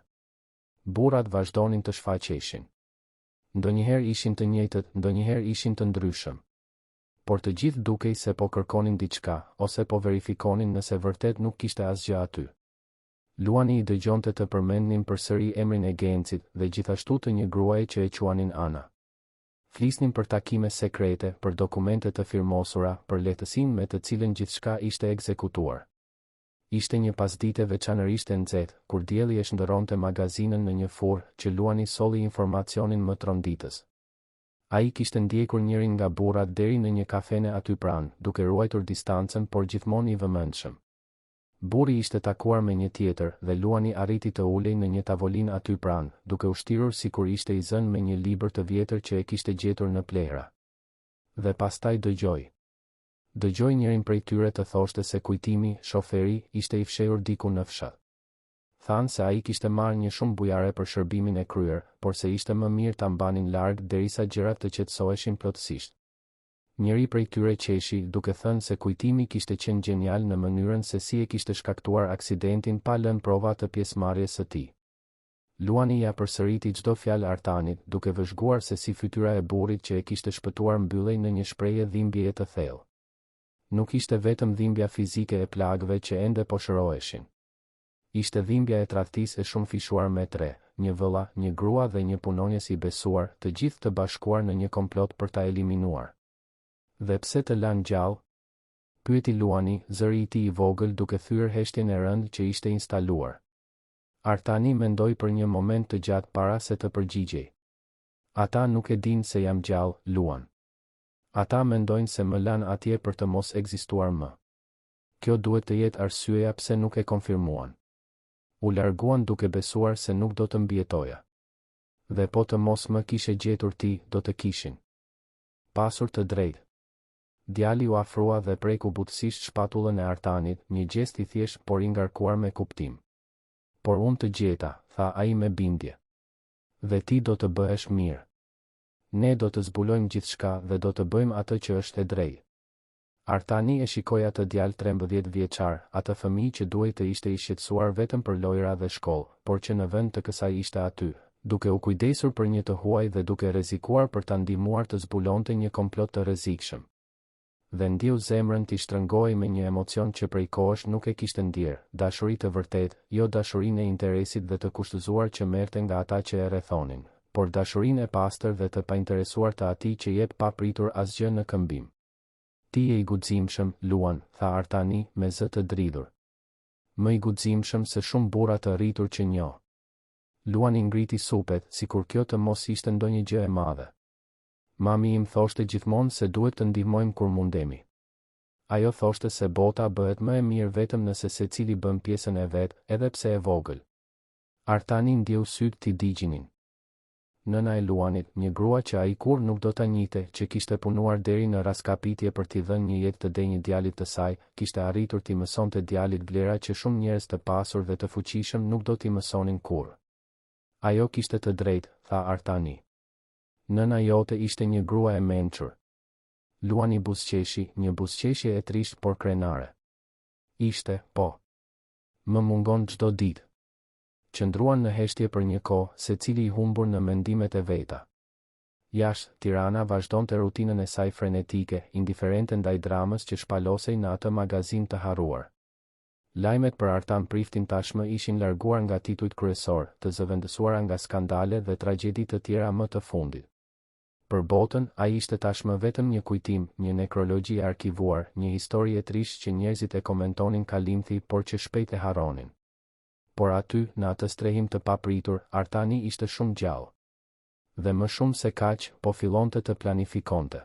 Burrat vazhdonin të shfaqeshin. Ndonjëherë ishin të njëjtët, ndonjëherë ishin të ndryshëm. Por të gjithë dukej se po kërkonin diçka, ose po verifikonin nëse vërtet nuk kishte asgjë aty. Luani i dëgjonte të përmendnin përsëri emrin e Gencit dhe gjithashtu të një gruaje që e quanin Ana. Flisnin për takime sekrete, për dokumente të firmosura, për lehtësinë me të cilën gjithçka ishte ekzekutuar. Ishte një pasdite veçanërisht e nxehtë, kur dielli e shndërronte magazinën në një furrë, që Luani solli informacionin më tronditës. Ai kishte ndjekur njërin nga burrat deri në një kafene aty pranë, duke ruajtur distancën por gjithmonë i vëmendshëm. Burri ishte takuar me një tjetër, dhe Luani arriti të ulej në një tavolinë aty pranë, duke u shtirur sikur ishte i zënë me një libër të vjetër që e kishte gjetur në plehra. Dhe pastaj dëgjoi. Dëgjoi njërin prej tyre të thoshte se Kujtimi, shoferi, ishte i fshehur diku në fshat. Thanë se ai kishte marrë një shumë bujare për shërbimin e kryer, por se ishte më mirë ta mbanin larg derisa gjërat të qetësoheshin plotësisht. Njëri prej tyre qeshi, duke thënë se Kujtimi kishte qenë gjenial në mënyrën se si e kishte shkaktuar aksidentin pa lënë prova të pjesëmarrjes së tij. Luani ia përsëriti çdo fjalë Artanit, duke vëzhguar se si fytyra e burrit që e kishte shpëtuar mbyllej në një shprehje dhimbjeje të thellë. Nuk ishte vetëm dhimbja fizike e plagëve që ende po shëroheshin. Ishte dhimbja e tradhtisë e shumëfishuar me tre, një vëlla, një grua dhe një punonjës i besuar, të gjithë të bashkuar në një komplot për ta eliminuar. Dhe pse të lanë gjallë? Pyeti Luani, zëri i tij i vogël duke thyer heshtjen e rëndë që ishte instaluar. Artani mendoi për një moment të gjatë para se të përgjigjej. Ata nuk e dinë se jam gjallë, Luan. Ata mendojnë se më lanë atje për të mos ekzistuar më. Kjo duhet të jetë arsyeja pse nuk e konfirmuan. U larguan duke besuar se nuk do të mbijetoja. Dhe po të mos më kishe gjetur ti, do të kishin pasur të drejtë. Djali u afrua dhe preku butësisht shpatullën e Artanit, një gjest i thjeshtë por i ngarkuar me kuptim. Por unë të gjeta, tha ai me bindje. Dhe ti do të bëhesh mirë. Ne do të zbulojmë gjithçka dhe do të bëjmë atë që është e drejtë. Artani e shikoi atë djalë 13 vjeçar, atë fëmijë që duhej të ishte i shqetësuar vetëm për lojëra dhe shkollë, por që në vend të kësaj ishte aty, duke u kujdesur për një të huaj dhe duke rrezikuar për ta ndihmuar të zbulonte një komplot të rrezikshëm. Dhe ndjeu zemrën t'i shtrëngohej me një emocion që prej kohësh nuk e kishte ndjerë, dashuri të vërtetë, jo dashurinë e interesit dhe të kushtëzuar që merrte nga ata që e rrethonin, por dashurinë e pastër dhe të painteresuar të atij që jep pa pritur asgjë në këmbim. Ti je i guximshëm, Luan, tha Artani, me zë të dridhur. Më i guximshëm se shumë burra të rritur që njoh. Luani ngriti supet, sikur kjo të mos ishte ndonjë gjë e madhe. Mami im thoshte gjithmonë se duhet të ndihmojmë kur mundemi. Ajo thoshte se bota bëhet më e mirë vetëm nëse secili bën pjesën e vet, edhe pse e vogël. Artani ndjeu sytë t'i digjinin. Nëna e Luanit, një grua që ai kurrë nuk do ta njihte, që kishte punuar deri në rraskapitje për t'i dhënë një jetë të denjë djalit të saj, kishte arritur t'i mësonte djalit vlera që shumë njerëz të pasur dhe të fuqishëm nuk do t'i mësonin kurrë. Ajo kishte të drejtë, tha Artani. Nëna jote ishte një grua e mençur. Luani buzëqeshi, një buzëqeshje e trishtë por krenare. Ishte, po. Më mungon çdo ditë. Qëndruan në heshtje për një kohë, secili i humbur në mendimet e veta. Jashtë, Tirana vazhdonte rutinën e saj frenetike, indiferente ndaj dramës që shpalosej në atë magazinë të harruar. Lajmet për Artan Priftin tashmë ishin larguar nga titujt kryesorë, të zëvendësuara nga skandale dhe tragjedi të tjera më të fundit. Për botën, ai ishte tashmë vetëm një kujtim, një nekrologji e arkivuar, një histori e trishtë që njerëzit e komentonin kalimthi por që shpejt e harronin. Por aty, në atë strehim të papritur, Artani ishte shumë gjallë. Dhe më shumë se kaq, po fillonte të planifikonte.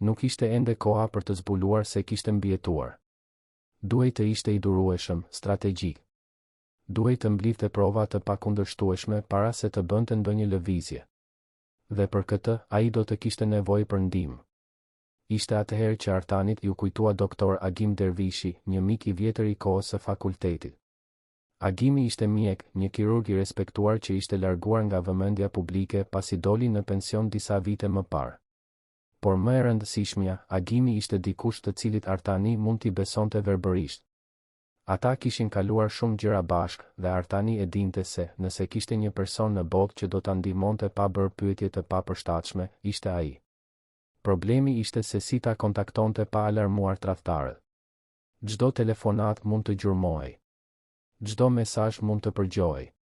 Nuk ishte ende koha për të zbuluar se kishte mbijetuar. Duhej të ishte i durueshëm, strategjik. Duhej të mblidhte prova të pakundërshtueshme para se të bënte ndonjë lëvizje. Dhe për këtë, ai do të kishte nevojë për ndihmë. Ishte atëherë që Artanit iu kujtua doktor Agim Dervishi, një mik i vjetër i kohës së fakultetit. Agimi ishte mjek, një kirurg i respektuar që ishte larguar nga vëmendja publike pasi doli në pension disa vite më parë. Por më e rëndësishmja, Agimi ishte dikush të cilit Artani mund t'i besonte verbërisht. Ata kishin kaluar shumë gjëra bashkë, dhe Artani e dinte se, nëse kishte një person në botë që do ta ndihmonte pa bërë pyetje të papërshtatshme, ishte ai. Problemi ishte se si ta kontaktonte pa alarmuar tradhtarët. Çdo telefonatë mund të gjurmohej. Çdo mesazh mund të përgjohej.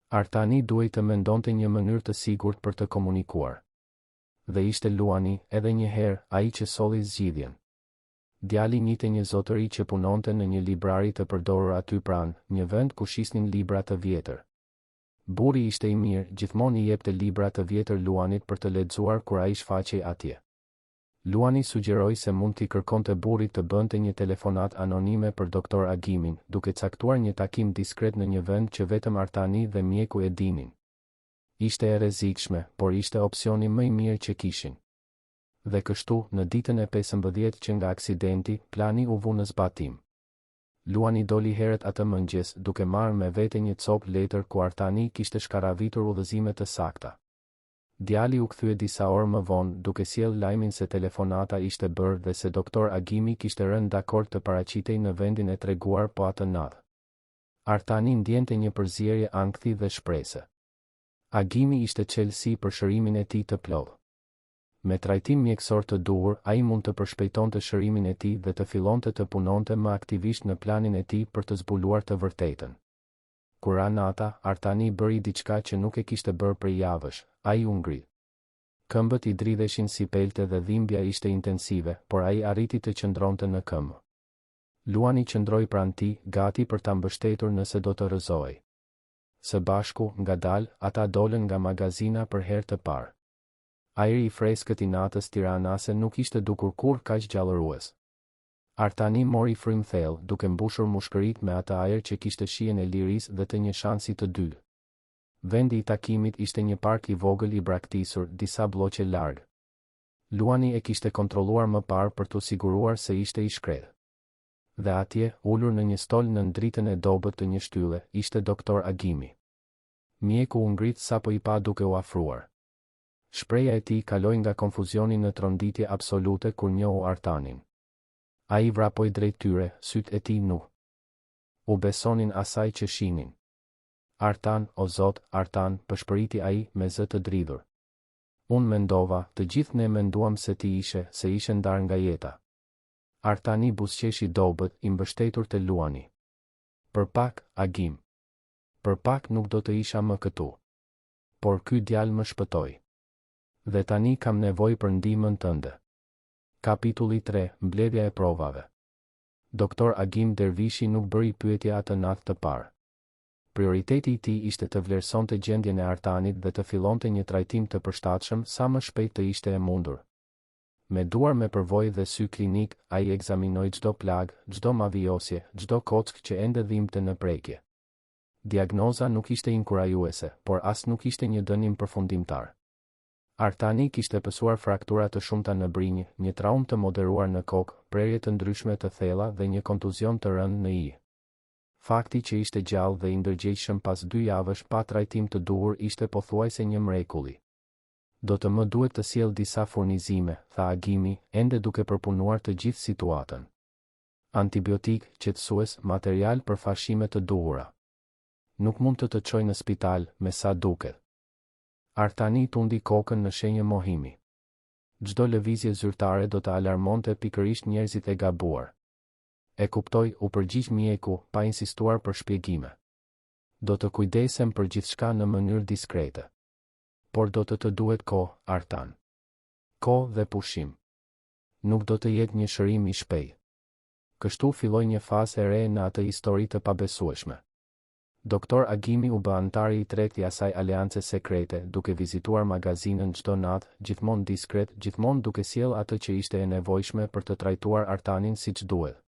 Artani duhej të mendonte një mënyrë të sigurt për të komunikuar. Dhe ishte Luani, edhe një herë, ai që solli zgjidhjen. Djali njihte një zotëri që punonte në një librari të përdorur aty pranë, një vend ku shisnin libra të vjetër. Burri ishte i mirë, gjithmonë i jepte libra të vjetër Luanit për të lexuar kur ai shfaqej atje. Luani sugjeroi se mund t'i kërkonte burrit të bënte një telefonatë anonime për doktor Agimin, duke caktuar një takim diskret në një vend që vetëm Artani dhe mjeku e dinin. Ishte e rrezikshme, por ishte opsioni më i mirë që kishin. Dhe kështu, në ditën e 15 që nga aksidenti, plani u vu në zbatim. Luani doli herët atë mëngjes, duke marrë me vete një copë letër ku Artani kishte shkarravitur udhëzime të sakta. Djali u kthye disa orë më vonë, duke sjellë lajmin se telefonata ishte bërë dhe se doktor Agimi kishte rënë dakord të paraqitej në vendin e treguar po atë natë. Artani ndjente një përzierje ankthi dhe shprese. Agimi ishte çelësi për shërimin e tij të plotë. Me trajtim mjekësor të duhur, ai mund të përshpejtonte shërimin e tij dhe të fillonte të punonte më aktivisht në planin e tij për të zbuluar të vërtetën. Kur ra nata, Artani bëri diçka që nuk e kishte bërë prej javësh, ai u ngrit. Këmbët i dridheshin si pelte dhe dhimbja ishte intensive, por ai arriti të qëndronte në këmbë. Luani qëndroi pranë tij, gati për ta mbështetur nëse do të rrëzohej. Së bashku, ngadalë, ata dolën nga magazina për herë të parë. Ajri i freskët i natës tiranase nuk ishte dukur kurrë kaq gjallërues. Artani mori frymë thellë, duke mbushur mushkëritë me atë ajër që kishte shijen e lirisë dhe të një shansi të dytë. Vendi i takimit ishte një park i vogël i braktisur, disa blloqe larg. Luani e kishte kontrolluar më parë për t'u siguruar se ishte i shkretë. Dhe atje, ulur në një stol nën dritën e dobët të një shtylle, ishte doktor Agimi. Mjeku u ngrit sapo i pa duke u afruar. Shprehja e tij kaloi nga konfuzioni në tronditje absolute kur njohu Artanin. Ai vrapoi drejt tyre, sytë e tij nuk u besonin asaj që shihnin. Artan, o Zot, Artan, pëshpëriti ai, me zë të dridhur. Unë mendova, të gjithë ne menduam se ti ishe, se ishe ndarë nga jeta. Artani buzëqeshi dobët, i mbështetur te Luani. Për pak, Agim. Për pak nuk do të isha më këtu. Por ky djalë më shpëtoi. Dhe tani kam nevojë për ndihmën tënde. Kapitulli 3, Mbledhja e provave. Doktor Agim Dervishi nuk bëri pyetje atë natë të parë. Prioriteti i tij ishte të vlerësonte gjendjen e Artanit dhe të fillonte një trajtim të përshtatshëm sa më shpejt të ishte e mundur. Me duar me përvojë dhe sy klinik, ai ekzaminoi çdo plagë, çdo mavijosje, çdo kockë që ende dhimbte në prekje. Diagnoza nuk ishte inkurajuese, por as nuk ishte një dënim përfundimtar. Artani kishte pësuar fraktura të shumta në brinjë, një traumë të moderuar në kokë, prerje të ndryshme të thella dhe një kontuzion të rëndë në ijë. Fakti që ishte gjallë dhe i ndërgjegjshëm pas dy javësh pa trajtim të duhur ishte pothuajse një mrekulli. Do të më duhet të sjell disa furnizime, tha Agimi, ende duke përpunuar të gjithë situatën. Antibiotikë, qetësues, material për fashime të duhura. Nuk mund të të çoj në spital, me sa duket. Artani tundi kokën në shenjë mohimi. Çdo lëvizje zyrtare do të alarmonte pikërisht njerëzit e gabuar. E kuptoj, u përgjigj mjeku, pa insistuar për shpjegime. Do të kujdesem për gjithçka në mënyrë diskrete. Por do të të duhet kohë, Artan. Kohë dhe pushim. Nuk do të jetë një shërim i shpejtë. Kështu filloi një fazë e re në atë histori të pabesueshme. Doktor Agimi u bë anëtari i tretë i asaj aleance sekrete, duke vizituar magazinën çdo natë, gjithmonë diskret, gjithmonë duke sjellë atë që ishte e nevojshme për të trajtuar Artanin siç duhet.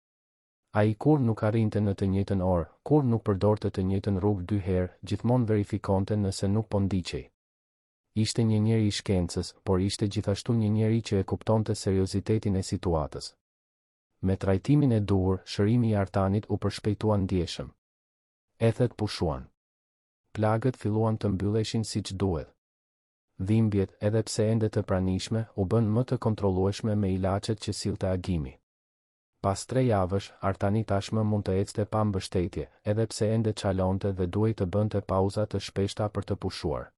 Ai kurrë nuk arrinte në të njëjtën orë, kurrë nuk përdorte të njëjtën rrugë dy herë, gjithmonë verifikonte nëse nuk po ndiqej. Ishte një njeri i shkencës, por ishte gjithashtu një njeri që e kuptonte seriozitetin e situatës. Me trajtimin e duhur, shërimi i Artanit u përshpejtua ndjeshëm. Ethet pushuan. Plagët filluan të mbylleshin siç duhet. Dhimbjet, edhe pse ende të pranishme, u bënë më të kontrollueshme me ilaçet që sillte Agimi. Pas tre javësh, Artani tashmë mund të ecte pa mbështetje, edhe pse ende çalonte dhe duhej të bënte pauza të shpeshta për të pushuar.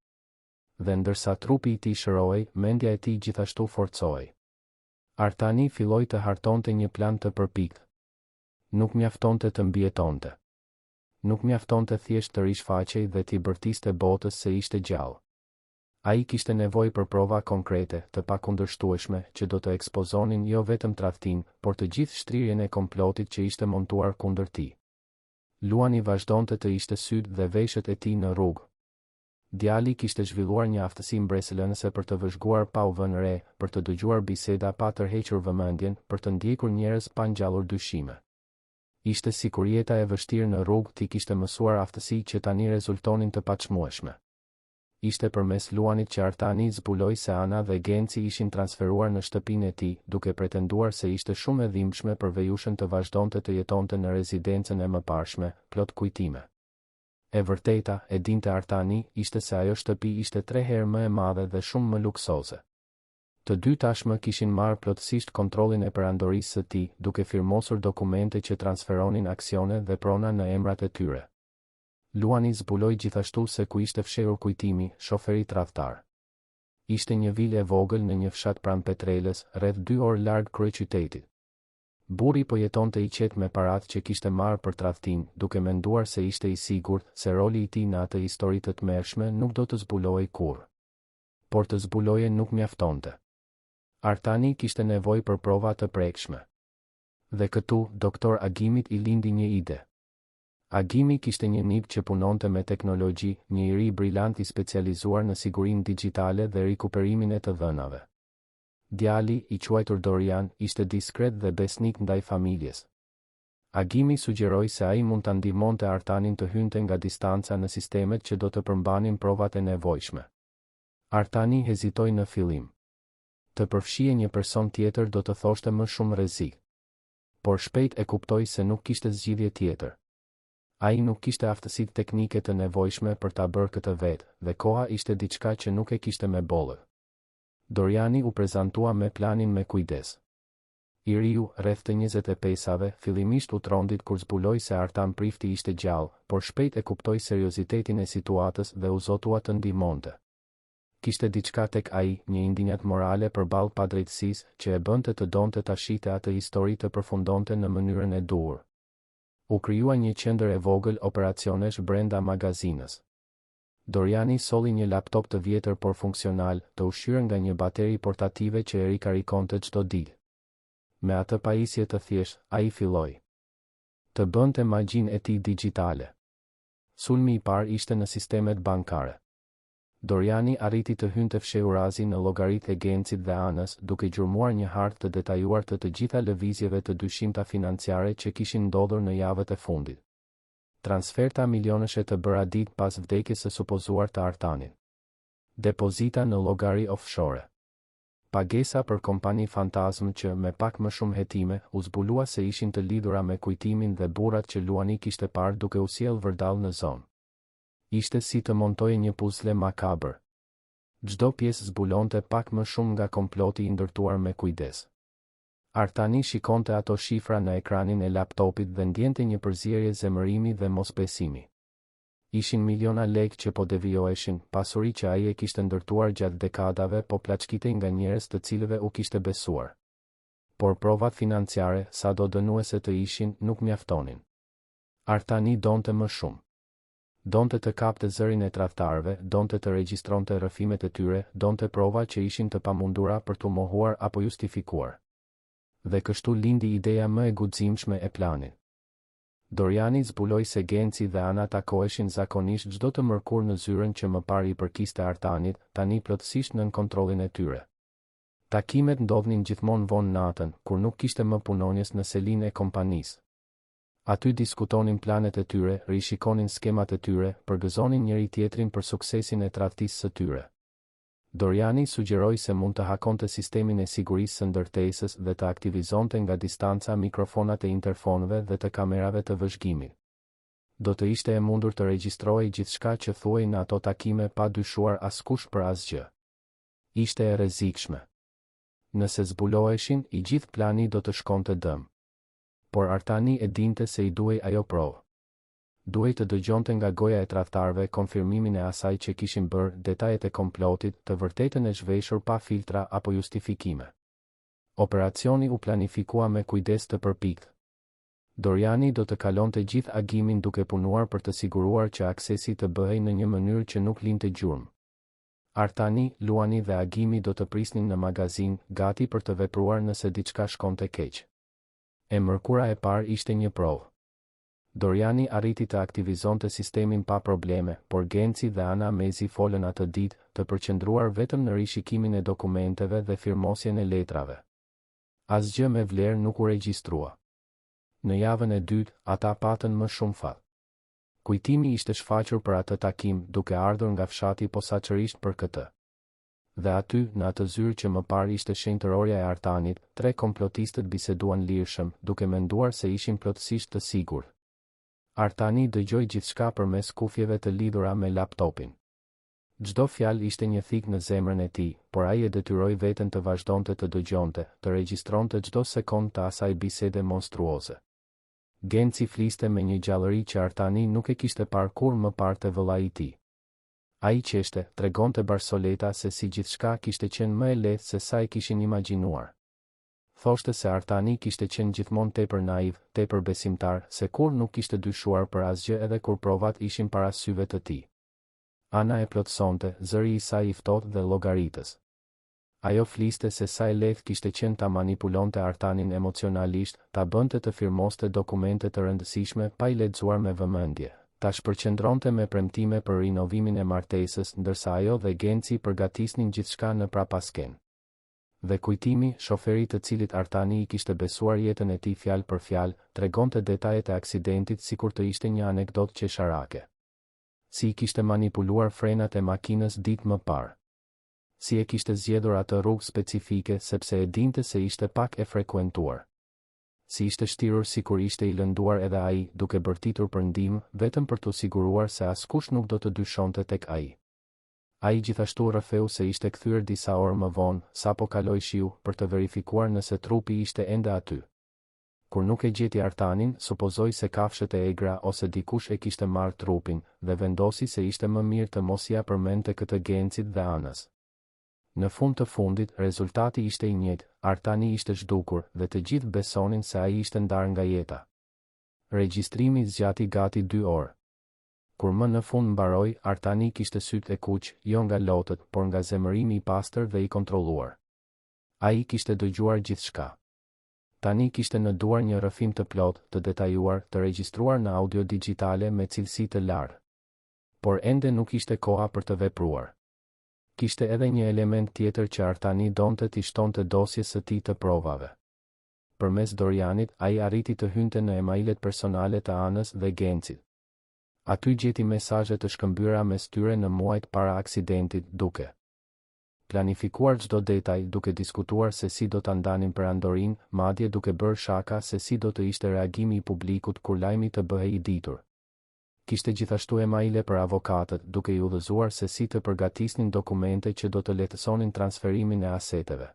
Dhe ndërsa trupi i tij shërohej, mendja e tij gjithashtu forcohej. Artani filloi të hartonte një plan të përpiktë. Nuk mjaftonte të mbijetonte. Nuk mjaftonte thjesht të rishfaqej dhe t'i bërtiste botës se ishte gjallë. Ai kishte nevojë për prova konkrete, të pakundërshtueshme, që do të ekspozonin jo vetëm tradhtinë, por të gjithë shtrirjen e komplotit që ishte montuar kundër tij. Luani vazhdonte të ishte sytë dhe veshët e tij në rrugë. Djali kishte zhvilluar një aftësi mbresëlënëse për të vëzhguar pa u vënë re, për të dëgjuar biseda pa tërhequr vëmendjen, për të ndjekur njerëz pa ngjallur dyshime. Ishte sikur jeta e vështirë në rrugë t'i kishte mësuar aftësi që tani rezultonin të paçmueshme. Ishte përmes Luanit që Artani zbuloi se Ana dhe Genci ishin transferuar në shtëpinë e tij, duke pretenduar se ishte shumë e dhimbshme për vejushën të vazhdonte të jetonte në rezidencën e mëparshme, plot kujtime. E vërteta, e dinte Artani, ishte se ajo shtëpi ishte tre herë më e madhe dhe shumë më luksoze. Të dy tashmë kishin marrë plotësisht kontrollin e perandorisë së tij, duke firmosur dokumente që transferonin aksione dhe prona në emrat e tyre. Luani zbuloi gjithashtu se ku ishte fshehur Kujtimi, shoferi tradhtar. Ishte një vilë e vogël në një fshat pranë Petrelës, rreth dy orë larg kryeqytetit. Burri po jetonte i qetë me paratë që kishte marrë për tradhtinë, duke menduar se ishte i sigurt, se roli i tij në atë histori të tmerrshme nuk do të zbulohej kurrë. Por të zbuloje nuk mjaftonte. Artani kishte nevojë për prova të prekshme. Dhe këtu, doktor Agimit i lindi një ide. Agimi kishte një nip që punonte me teknologji, një i ri brilant i specializuar në sigurinë dixhitale dhe rikuperimin e të dhënave. Djali, i quajtur Dorian, ishte diskret dhe besnik ndaj familjes. Agimi sugjeroi se ai mund ta ndihmonte Artanin të hynte nga distanca në sistemet që do të përmbanin provat e nevojshme. Artani hezitoi në fillim. Të përfshije një person tjetër do të thoshte më shumë rrezik. Por shpejt e kuptoi se nuk kishte zgjidhje tjetër. Ai nuk kishte aftësitë teknike të nevojshme për ta bërë këtë vetë, dhe koha ishte diçka që nuk e kishte me bollëk. Doriani u prezantua me planin me kujdes. I riu, rreth të 25-ave, fillimisht u trondit kur zbuloi se Artan Prifti ishte gjallë, por shpejt e kuptoi seriozitetin e situatës dhe u zotua të ndihmonte. Kishte diçka tek ai, një indinjatë morale përballë padrejtësisë, që e bënte të donte ta shihte atë histori të përfundonte në mënyrën e duhur. U krijua një qendër e vogël operacionesh brenda magazinës. Doriani solli një laptop të vjetër por funksional, të ushqyer nga një bateri portative që e rikarikonte çdo ditë. Me atë pajisje të thjeshtë, ai filloi të bënte magjinë e tij dixhitale. Sulmi i parë ishte në sistemet bankare. Doriani arriti të hynte fshehurazi në llogaritë e Gencit dhe Anës, duke gjurmuar një hartë të detajuar të të gjitha lëvizjeve të dyshimta financiare që kishin ndodhur në javët e fundit. Transferta milionëshe të bëra ditë pas vdekjes së supozuar të Artanit. Depozita në llogari offshore. Pagesa për kompani fantazmë që, me pak më shumë hetime, u zbulua se ishin të lidhura me Kujtimin dhe burrat që Luani kishte parë duke u sjellë vërdallë në zonë. Ishte si të montoje një puzle makabër. Çdo pjesë zbulonte pak më shumë nga komploti i ndërtuar me kujdes. Artani shikonte ato shifra në ekranin e laptopit dhe ndjente një përzierje zemërimi dhe mosbesimi. Ishin miliona lekë që po devijoheshin, pasuri që ai e kishte ndërtuar gjatë dekadave po plaçkitej nga njerëz të cilëve u kishte besuar. Por provat financiare, sado dënuese të ishin, nuk mjaftonin. Artani donte më shumë. Donte të kapte zërin e tradhtarëve, donte të regjistronte rrëfimet e tyre, donte prova që ishin të pamundura për t'u mohuar apo justifikuar. Dhe kështu lindi ideja më e guximshme e planit. Doriani zbuloi se Genci dhe Ana takoheshin zakonisht çdo të mërkurë në zyrën që më parë i përkiste Artanit, tani plotësisht nën kontrollin e tyre. Takimet ndodhnin gjithmonë vonë natën, kur nuk kishte më punonjës në selinë e kompanisë. Aty diskutonin planet e tyre, rishikonin skemat e tyre, përgëzonin njëri-tjetrin për suksesin e tradhtisë së tyre. Doriani sugjeroi se mund të hakonte sistemin e sigurisë së ndërtesës dhe të aktivizonte nga distanca mikrofonat e interfonëve dhe të kamerave të vëzhgimit. Do të ishte e mundur të regjistrohej gjithçka që thuhej në ato takime pa dyshuar askush për asgjë. Ishte e rrezikshme. Nëse zbuloheshin, i gjithë plani do të shkonte dëm. Por Artani e dinte se i duhej ajo provë. Duhej të dëgjonte nga goja e tradhtarëve konfirmimin e asaj që kishin bërë, detajet e komplotit, të vërtetën e zhveshur pa filtra apo justifikime. Operacioni u planifikua me kujdes të përpiktë. Doriani do të kalonte gjithë agimin duke punuar për të siguruar që aksesi të bëhej në një mënyrë që nuk linte gjurmë. Artani, Luani dhe Agimi do të prisnin në magazinë, gati për të vepruar nëse diçka shkonte keq. E mërkura e parë ishte një provë. Doriani arriti të aktivizonte sistemin pa probleme, por Genci dhe Ana mezi folën atë ditë, të përqendruar vetëm në rishikimin e dokumenteve dhe firmosjen e letrave. Asgjë me vlerë nuk u regjistrua. Në javën e dytë, ata patën më shumë fat. Kujtimi ishte shfaqur për atë takim, duke ardhur nga fshati posaçërisht për këtë. Dhe aty, në atë zyrë që më parë ishte shenjtërorja e Artanit, tre komplotistët biseduan lirshëm, duke menduar se ishin plotësisht të sigurt. Artani dëgjoi gjithçka përmes kufjeve të lidhura me laptopin. Çdo fjalë ishte një thikë në zemrën e tij, por ai e detyroi veten të vazhdonte të dëgjonte, të regjistronte çdo sekondë të asaj bisede monstruoze. Genci fliste me një gjallëri që Artani nuk e kishte parë kurrë më parë te vëllai i tij. Ai qeshte, tregonte barsoleta se si gjithçka kishte qenë më e lehtë se sa e kishin imagjinuar. Thoshte se Artani kishte qenë gjithmonë tepër naiv, tepër besimtar, se kurrë nuk kishte dyshuar për asgjë edhe kur provat ishin para syve të tij. Ana e plotësonte, zëri i saj i ftohtë dhe llogaritës. Ajo fliste se sa e lehtë kishte qenë ta manipulonte Artanin emocionalisht, ta bënte të firmoste dokumente të rëndësishme pa i lexuar me vëmendje, ta shpërqendronte me premtime për rinovimin e martesës ndërsa ajo dhe Genci përgatisnin gjithçka në prapaskenë. Dhe Kujtimi, shoferi të cilit Artani i kishte besuar jetën e tij fjalë për fjalë, tregonte detajet e aksidentit sikur të ishte një anekdotë qesharake. Si i kishte manipuluar frenat e makinës ditë më parë. Si e kishte zgjedhur atë rrugë specifike sepse e dinte se ishte pak e frekuentuar. Si ishte shtirur sikur ishte i lënduar edhe ai, duke bërtitur për ndihmë, vetëm për t'u siguruar se askush nuk do të dyshonte tek ai. Ai gjithashtu rrëfeu se ishte kthyer disa orë më vonë, sapo kaloi shiu, për të verifikuar nëse trupi ishte ende aty. Kur nuk e gjeti Artanin, supozoi se kafshët e egra ose dikush e kishte marrë trupin, dhe vendosi se ishte më mirë të mos ia përmendte këtë Gencit dhe Anës. Në fund të fundit, rezultati ishte i njëjtë, Artani ishte zhdukur, dhe të gjithë besonin se ai ishte ndarë nga jeta. Regjistrimi zgjati gati dy orë. Kur më në fund mbaroi, Artani kishte sytë e kuq, jo nga lotët, por nga zemërimi i pastër dhe i kontrolluar. Ai kishte dëgjuar gjithçka. Tani kishte në duar një rrëfim të plotë, të detajuar, të regjistruar në audio dixhitale me cilësi të lartë. Por ende nuk ishte koha për të vepruar. Kishte edhe një element tjetër që Artani donte t'i shtonte dosjes së tij të provave. Përmes Dorianit, ai arriti të hynte në emailet personale të Anës dhe Gencit. Aty gjeti mesazhe të shkëmbyera mes tyre në muajt para aksidentit, duke planifikuar çdo detaj, duke diskutuar se si do ta ndanin perandorinë, madje duke bërë shaka se si do të ishte reagimi i publikut kur lajmi të bëhej i ditur. Kishte gjithashtu emaile për avokatët, duke i udhëzuar se si të përgatisnin dokumente që do të lehtësonin transferimin e aseteve.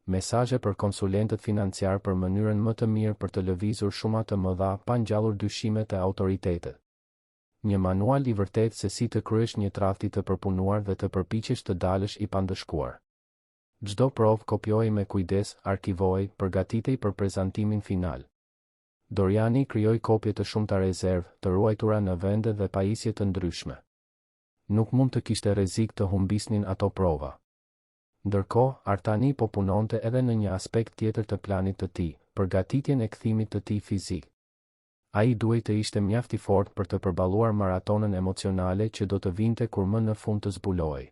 Mesazhe për konsulentët financiarë për mënyrën më të mirë për të lëvizur shuma të mëdha pa ngjallur dyshime te autoritetet. Një manual i vërtetë se si të kryesh një tradhti të përpunuar dhe të përpiqesh të dalësh i pandëshkuar. Çdo provë kopjohej me kujdes, arkivohej, përgatitej për prezantimin final. Doriani krijoi kopje të shumta rezervë, të ruajtura në vende dhe pajisje të ndryshme. Nuk mund të kishte rrezik të humbisnin ato prova. Ndërkohë, Artani po punonte edhe në një aspekt tjetër të planit të tij, përgatitjen e kthimit të tij fizik. Ai duhej të ishte mjaft i fortë për të përballuar maratonën emocionale që do të vinte kur më në fund të zbulohej.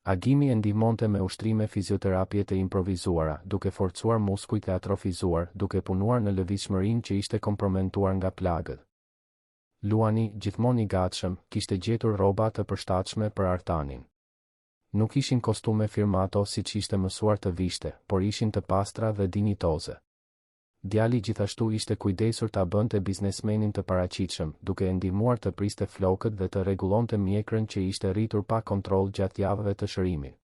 Agimi e ndihmonte me ushtrime fizioterapie të improvizuara, duke forcuar muskujt e atrofizuar, duke punuar në lëvizshmërinë që ishte kompromentuar nga plagët. Luani, gjithmonë i gatshëm, kishte gjetur rroba të përshtatshme për Artanin. Nuk ishin kostume firmato siç ishte mësuar të vishte, por ishin të pastra dhe dinjitoze. Djali gjithashtu ishte kujdesur ta bënte biznesmenin të paraqitshëm, duke e ndihmuar të priste flokët dhe të rregullonte mjekrën që ishte rritur pa kontroll gjatë javëve të shërimit.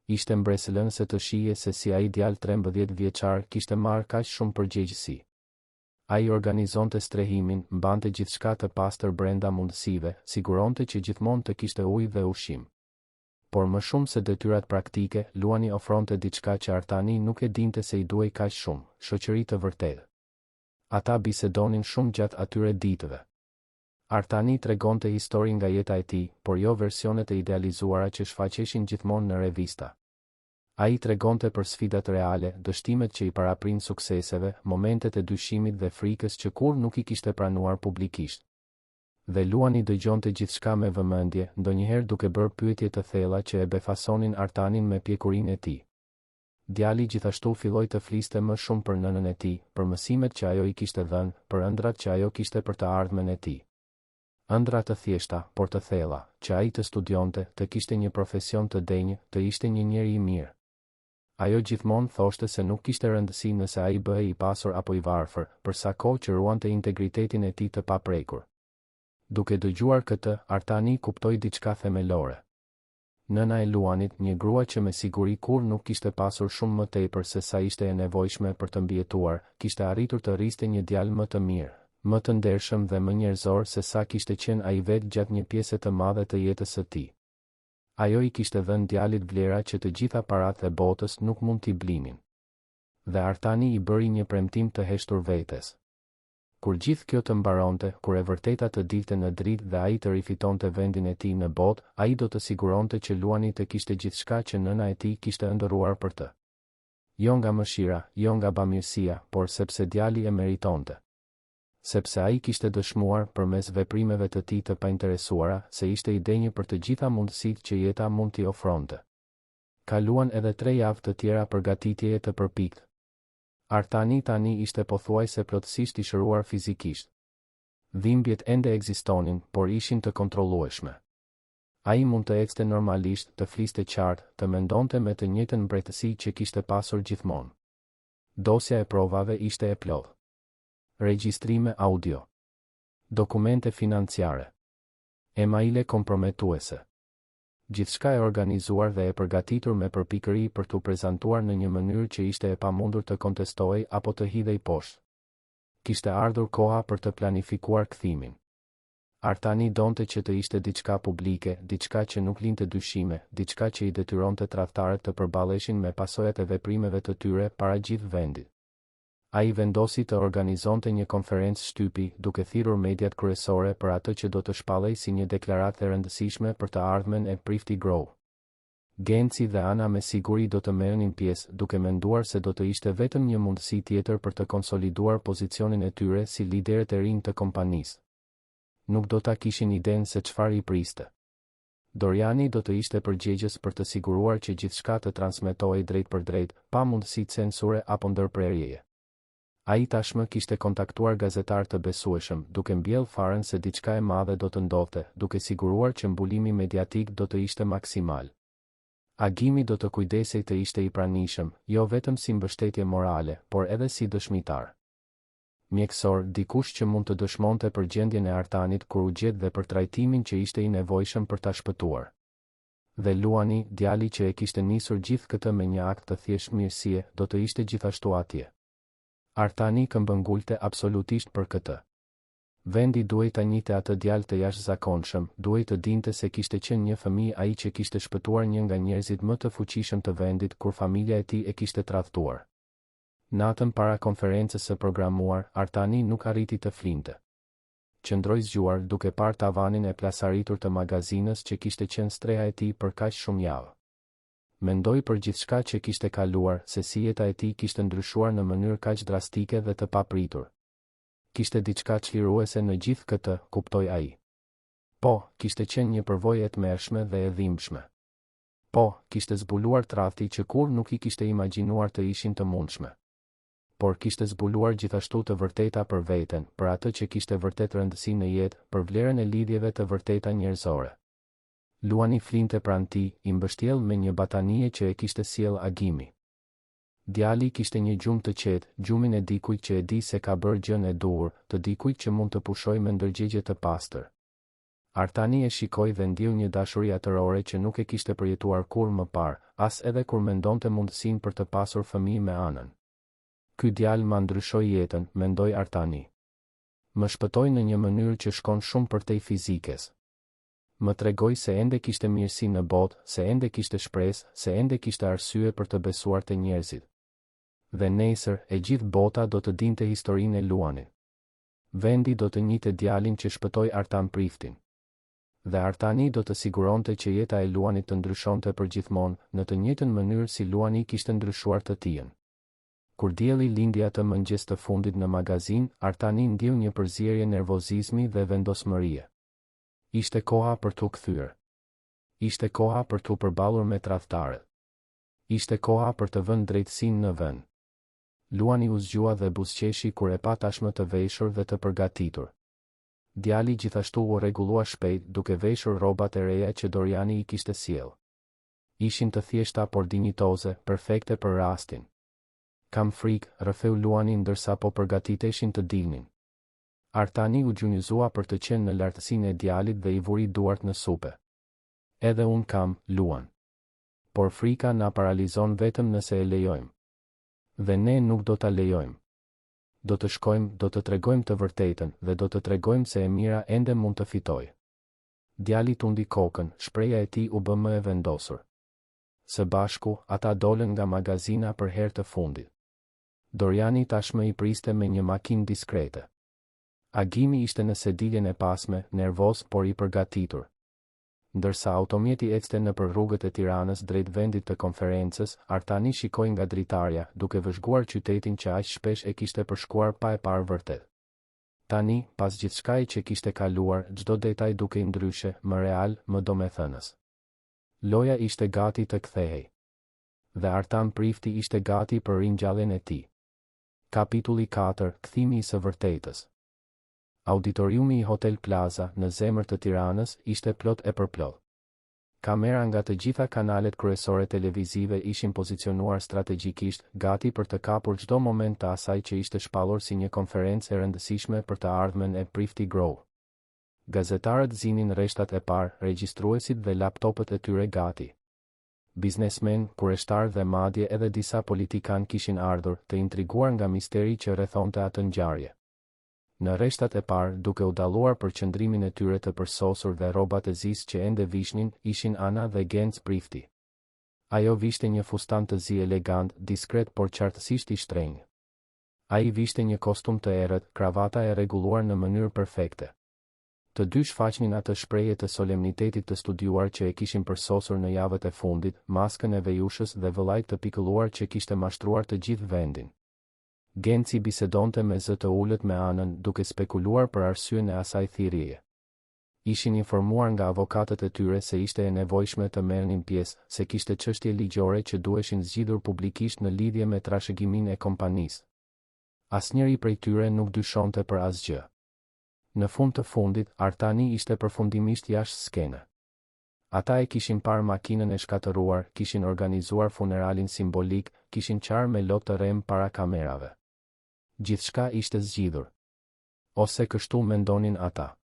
Ishte mbresëlënëse të shihje se si ai djalë 13 vjeçar kishte marrë kaq shumë përgjegjësi. Ai organizonte strehimin, mbante gjithçka të pastër brenda mundësive, siguronte që gjithmonë të kishte ujë dhe ushqim. Por më shumë se detyrat praktike, Luani ofronte diçka që Artani nuk e dinte se i duhej kaq shumë, shoqëri të vërtetë. Ata bisedonin shumë gjatë atyre ditëve. Artani tregonte histori nga jeta e tij, por jo versionet e idealizuara që shfaqeshin gjithmonë në revista. Ai tregonte për sfidat reale, dështimet që i paraprinë sukseseve, momentet e dyshimit dhe frikës që kurrë nuk i kishte pranuar publikisht. Dhe Luani dëgjonte gjithçka me vëmendje, ndonjëherë duke bërë pyetje të thella që e befasonin Artanin me pjekurinë e tij. Djali gjithashtu filloi të fliste më shumë për nënën e tij, për mësimet që ajo i kishte dhënë, për ëndrrat që ajo kishte për të ardhmen e tij. Ëndrra të thjeshta, por të thella, që ai të studionte, të kishte një profesion të denjë, të ishte një njeri i mirë. Ajo gjithmonë thoshte se nuk kishte rëndësi nëse ai bëhej i pasur apo i varfër, për sa kohë që ruante integritetin e tij të paprekur. Duke dëgjuar këtë, Artani kuptoi diçka themelore. Nëna e Luanit, një grua që me siguri kurrë nuk kishte pasur shumë më tepër se sa ishte e nevojshme për të mbijetuar, kishte arritur të rriste një djalë më të mirë, më të ndershëm dhe më njerëzor se sa kishte qenë ai vetë gjatë një pjese të madhe të jetës së tij. Ajo i kishte dhënë djalit vlera që të gjitha paratë e botës nuk mund t'i blinin. Dhe Artani i bëri një premtim të heshtur vetes. Kur gjithë kjo të mbaronte, kur e vërteta të dilte në dritë dhe ai të rifitonte vendin e tij në botë, ai do të siguronte që Luani të kishte gjithçka që nëna e tij kishte ëndërruar për të. Jo nga mëshira, jo nga bamirësia, por sepse djali e meritonte. Sepse ai kishte dëshmuar, përmes veprimeve të tij të painteresuara, se ishte i denjë për të gjitha mundësitë që jeta mund t'i ofronte. Kaluan edhe tre javë të tjera përgatitjeje të përpiktë. Artani tani ishte pothuajse plotësisht i shëruar fizikisht. Dhimbjet ende ekzistonin, por ishin të kontrollueshme. Ai mund të ecte normalisht, të fliste qartë, të mendonte me të njëjtën mprehtësi që kishte pasur gjithmonë. Dosja e provave ishte e plotë. Regjistrime audio. Dokumente financiare. Emaile komprometuese. Gjithçka e organizuar dhe e përgatitur me përpikëri për t'u prezantuar në një mënyrë që ishte e pamundur të kontestohej apo të hidhej poshtë. Kishte ardhur koha për të planifikuar kthimin. Artani donte që të ishte diçka publike, diçka që nuk linte dyshime, diçka që i detyronte tradhtarët të përballeshin me pasojat e veprimeve të tyre para gjithë vendit. Ai vendosi të organizonte një konferencë shtypi, duke thirrur mediat kryesore për atë që do të shpallej si një deklaratë e rëndësishme për të ardhmen e Prifti Group. Genci dhe Ana me siguri do të merrnin pjesë, duke menduar se do të ishte vetëm një mundësi tjetër për të konsoliduar pozicionin e tyre si liderët e rinj të kompanisë. Nuk do ta kishin idenë se çfarë i priste. Doriani do të ishte përgjegjës për të siguruar që gjithçka të transmetohej drejtpërdrejt, pa mundësi censure apo ndërprerjeje. Ai tashmë kishte kontaktuar gazetarë të besueshëm, duke mbjellë farën se diçka e madhe do të ndodhte, duke siguruar që mbulimi mediatik do të ishte maksimal. Agimi do të kujdesej të ishte i pranishëm, jo vetëm si mbështetje morale, por edhe si dëshmitar mjekësor, dikush që mund të dëshmonte për gjendjen e Artanit kur u gjet dhe për trajtimin që ishte i nevojshëm për ta shpëtuar. Dhe Luani, djali që e kishte nisur gjithë këtë me një akt të thjeshtë mirësie, do të ishte gjithashtu atje. Artani këmbëngulte absolutisht për këtë. Vendi duhej ta njihte atë djalë të jashtëzakonshëm, duhej të dinte se kishte qenë një fëmijë ai që kishte shpëtuar një nga njerëzit më të fuqishëm të vendit kur familja e tij e kishte tradhtuar. Natën para konferencës së programuar, Artani nuk arriti të flinte. Qëndroi zgjuar, duke parë tavanin e plasaritur të magazinës që kishte qenë streha e tij për kaq shumë javë. Mendoi për gjithçka që kishte kaluar, se si jeta e tij kishte ndryshuar në mënyrë kaq drastike dhe të papritur. Kishte diçka çliruese në gjithë këtë, kuptoi ai. Po, kishte qenë një përvojë e tmerrshme dhe e dhimbshme. Po, kishte zbuluar tradhti që kurrë nuk i kishte imagjinuar të ishin të mundshme. Por kishte zbuluar gjithashtu të vërteta për veten, për atë që kishte vërtet rëndësi në jetë, për vlerën e lidhjeve të vërteta njerëzore. Luani flinte pranë tij, i mbështjellë me një batanije që e kishte sjellë Agimi. Djali kishte një gjumë të qetë, gjumin e dikujt që e di se ka bërë gjënë e duhur, të dikujt që mund të pushojë me ndërgjegje të pastër. Artani e shikoi dhe ndjeu një dashuri atërore që nuk e kishte përjetuar kurrë më parë, as edhe kur mendonte mundësinë për të pasur fëmijë me Anën. Ky djalë ma ndryshoi jetën, mendoi Artani. Më shpëtoi në një mënyrë që shkon shumë përtej fizikes. Më tregoi se ende kishte mirësi në botë, se ende kishte shpresë, se ende kishte arsye për të besuar te njerëzit. Dhe nesër, e gjithë bota do të dinte historinë e Luanit. Vendi do të njihte djalin që shpëtoi Artan Priftin. Dhe Artani do të siguronte që jeta e Luanit të ndryshonte përgjithmonë, në të njëjtën mënyrë si Luani kishte ndryshuar të tijën. Kur dielli lindi atë mëngjes të fundit në magazinë, Artani ndjeu një përzierje nervozizmi dhe vendosmërie. Ishte koha për t'u kthyer. Ishte koha për t'u përballur me tradhtarët. Ishte koha për të vënë drejtësinë në vend. Luani u zgjua dhe buzëqeshi kur e pa tashmë të veshur dhe të përgatitur. Djali gjithashtu u rregullua shpejt duke veshur rrobat e reja që Doriani i kishte sjellë. Ishin të thjeshta por dinjitoze, perfekte për rastin. Kam frikë, rrëfeu Luani ndërsa po përgatiteshin të dilnin. Artani u gjunjëzua për të qenë në lartësinë e djalit dhe i vuri duart në supe. Edhe unë kam, Luan. Por frika na paralizon vetëm nëse e lejojmë. Dhe ne nuk do ta lejojmë. Do të shkojmë, do të tregojmë të vërtetën, dhe do të tregojmë se e mira ende mund të fitojë. Djali tundi kokën, shprehja e tij u bë më e vendosur. Së bashku, ata dolën nga magazina për herë të fundit. Doriani tashmë i priste me një makinë diskrete. Agimi ishte në sediljen e pasme, nervoz por i përgatitur. Ndërsa automjeti ecte nëpër rrugët e Tiranës drejt vendit të konferencës, Artani shikoi nga dritarja, duke vëzhguar qytetin që aq shpesh e kishte përshkuar pa e parë vërtet. Tani, pas gjithçkaje që kishte kaluar, çdo detaj dukej ndryshe, më real, më domethënës. Loja ishte gati të kthehej. Dhe Artan Prifti ishte gati për ringjalljen e tij. Kapitulli 4, Kthimi i së vërtetës. Auditoriumi i Hotel Plaza, në zemër të Tiranës, ishte plot e përplot. Kamera nga të gjitha kanalet kryesore televizive ishin pozicionuar strategjikisht, gati për të kapur çdo moment të asaj që ishte shpallur si një konferencë e rëndësishme për të ardhmen e Prifti Group. Gazetarët zinin rreshtat e parë, regjistruesit dhe laptopët e tyre gati. Biznesmenë, kureshtarë dhe madje edhe disa politikanë kishin ardhur, të intriguar nga misteri që rrethonte atë ngjarje. Në rreshtat e parë, duke u dalluar për qëndrimin e tyre të përsosur dhe rrobat e zisë që ende vishnin, ishin Ana dhe Genc Prifti. Ajo vishte një fustan të zi elegant, diskret por qartësisht i shtrenjtë. Ai vishte një kostum të errët, kravata e rregulluar në mënyrë perfekte. Të dy shfaqnin atë shprehje të solemnitetit të studiuar që e kishin përsosur në javët e fundit, maskën e vejushës dhe vëllait të pikëlluar që kishte mashtruar të gjithë vendin. Genci bisedonte me zë të ulët me Anën, duke spekuluar për arsyen e asaj thirrjeje. Ishin informuar nga avokatët e tyre se ishte e nevojshme të merrnin pjesë, se kishte çështje ligjore që duheshin zgjidhur publikisht në lidhje me trashëgiminë e kompanisë. Asnjëri prej tyre nuk dyshonte për asgjë. Në fund të fundit, Artani ishte përfundimisht jashtë skene. Ata e kishin parë makinën e shkatërruar, kishin organizuar funeralin simbolik, kishin qarë me lot të rremë para kamerave. Gjithçka ishte zgjidhur. Ose kështu mendonin ata.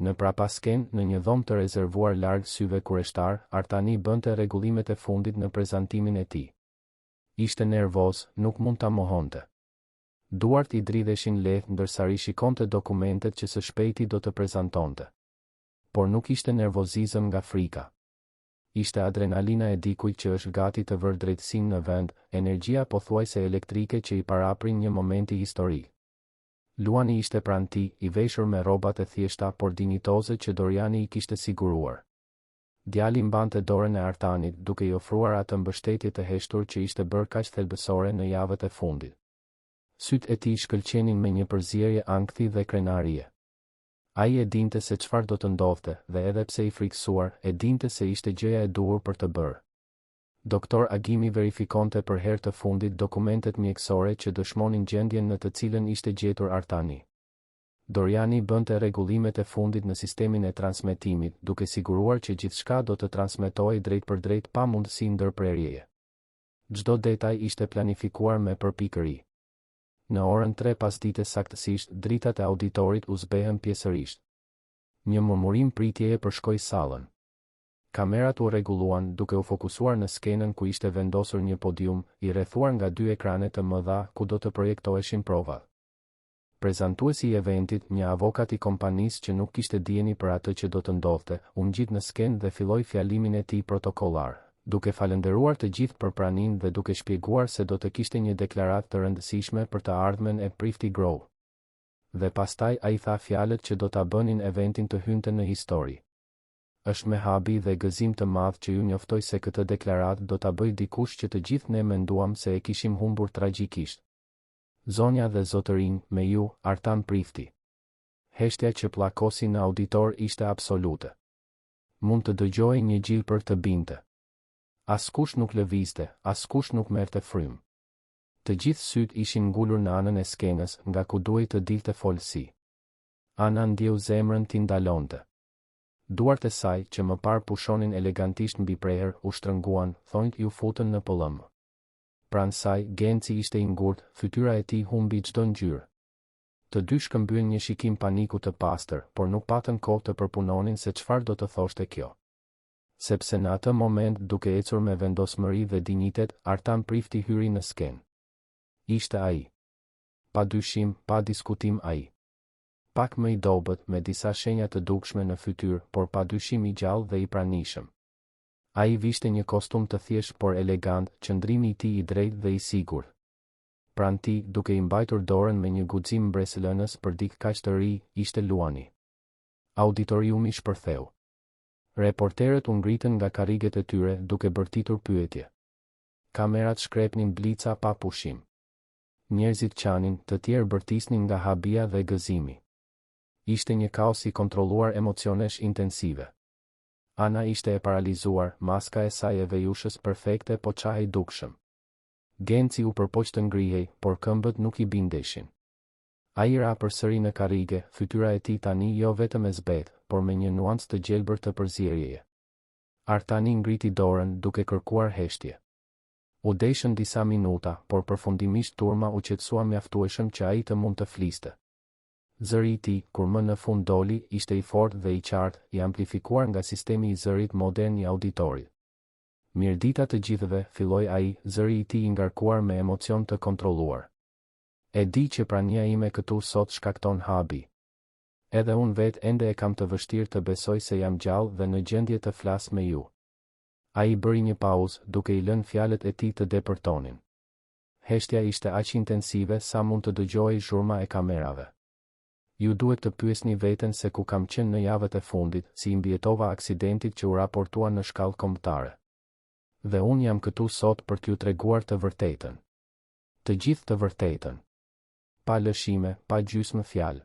Në prapaskenë, në një dhomë të rezervuar larg syve kureshtarë, Artani bënte rregullimet e fundit në prezantimin e tij. Ishte nervoz, nuk mund ta mohonte. Duart i dridheshin lehtë ndërsa rishikonte dokumentet që së shpejti do të prezantonte. Por nuk ishte nervozizëm nga frika. Ishte adrenalina e dikujt që është gati të vërë drejtësinë në vend, energjia pothuajse elektrike që i paraprin një momenti historik. Luani ishte pranë tij, i veshur me rrobat e thjeshta por dinjitoze që Doriani i kishte siguruar. Djali mbante dorën e Artanit, duke i ofruar atë mbështetje të heshtur që ishte bërë kaq thelbësore në javët e fundit. Sytë e tij shkëlqenin me një përzierje ankthi dhe krenarie. Ai e dinte se çfarë do të ndodhte, dhe edhe pse i frikësuar, e dinte se ishte gjëja e duhur për të bërë. Doktor Agimi verifikonte për herë të fundit dokumentet mjekësore që dëshmonin gjendjen në të cilën ishte gjetur Artani. Doriani bënte rregullimet e fundit në sistemin e transmetimit, duke siguruar që gjithçka do të transmetohej drejtpërdrejt pa mundësi ndërprerjeje. Çdo detaj ishte planifikuar me përpikëri. Në orën tre pasdite saktësisht, dritat e auditorit u zbehën pjesërisht. Një murmurim pritjeje përshkoi sallën. Kamerat u rregulluan, duke u fokusuar në skenën ku ishte vendosur një podium, i rrethuar nga dy ekrane të mëdha ku do të projektoheshin provat. Prezantuesi i eventit, një avokat i kompanisë që nuk kishte dijeni për atë që do të ndodhte, u ngjit në skenë dhe filloi fjalimin e tij protokollar, duke falënderuar të gjithë për praninë dhe duke shpjeguar se do të kishte një deklaratë të rëndësishme për të ardhmen e Prifti Group. Dhe pastaj ai tha fjalët që do ta bënin eventin të hynte në histori. Është me habi dhe gëzim të madh që ju njoftoj se këtë deklaratë do ta bëjë dikush që të gjithë ne menduam se e kishim humbur tragjikisht. Zonja dhe zotërinj, me ju, Artan Prifti. Heshtja që pllakosi në auditor ishte absolute. Mund të dëgjohej një gjilpërë të binte. Askush nuk lëvizte, askush nuk merrte frymë. Të gjithë sytë ishin ngulur në anën e skenës, nga ku duhej të dilte folësi. Ana ndjeu zemrën t'i ndalonte. Duart e saj, që më parë pushonin elegantisht mbi prehër, u shtrënguan, thonjtë iu futën në pëllëmbë. Pranë saj, Genci ishte i ngurtë, fytyra e tij humbi çdo ngjyrë. Të dy shkëmbyen një shikim paniku të pastër, por nuk patën kohë të përpunonin se çfarë do të thoshte kjo. Sepse në atë moment, duke ecur me vendosmëri dhe dinjitet, Artan Prifti hyri në skenë. Ishte ai. Pa dyshim, pa diskutim ai. Pak më i dobët, me disa shenja të dukshme në fytyrë, por pa dyshim i gjallë dhe i pranishëm. Ai vishte një kostum të thjeshtë por elegant, qëndrimi i tij i drejtë dhe i sigurt. Pranë tij, duke i mbajtur dorën me një guxim mbresëlënës për dikë kaq të ri, ishte Luani. Auditoriumi shpërtheu. Reporterët u ngritën nga karriget e tyre, duke bërtitur pyetje. Kamerat shkrepnin blica pa pushim. Njerëzit qanin, të tjerë bërtisnin nga habia dhe gëzimi. Ishte një kaos i kontrolluar emocionesh intensive. Ana ishte e paralizuar, maska e saj e vejushës perfekte po çahej dukshëm. Genci u përpoq të ngrihej, por këmbët nuk i bindeshin. Ai ra përsëri në karrige, fytyra e tij tani jo vetëm e zbehtë, por me një nuancë të gjelbër të përzierjeje. Artani ngriti dorën, duke kërkuar heshtje. U deshën disa minuta, por përfundimisht turma u qetësua mjaftueshëm që ai të mund të fliste. Zëri i tij, kur më në fund doli, ishte i fortë dhe i qartë, i amplifikuar nga sistemi i zërit modern i auditorit. Mirëdita të gjithëve, filloi ai, zëri i tij i ngarkuar me emocion të kontrolluar. E di që prania ime këtu sot shkakton habi. Edhe unë vetë ende e kam të vështirë të besoj se jam gjallë dhe në gjendje të flas me ju. Ai bëri një pauzë, duke i lënë fjalët e tij të depërtonin. Heshtja ishte aq intensive sa mund të dëgjohej zhurma e kamerave. Ju duhet të pyesni veten se ku kam qenë në javët e fundit, si i mbijetova aksidentit që u raportua në shkallë kombëtare. Dhe unë jam këtu sot për t'ju treguar të vërtetën. Të gjithë të vërtetën. Pa lëshime, pa gjysmë fjalë.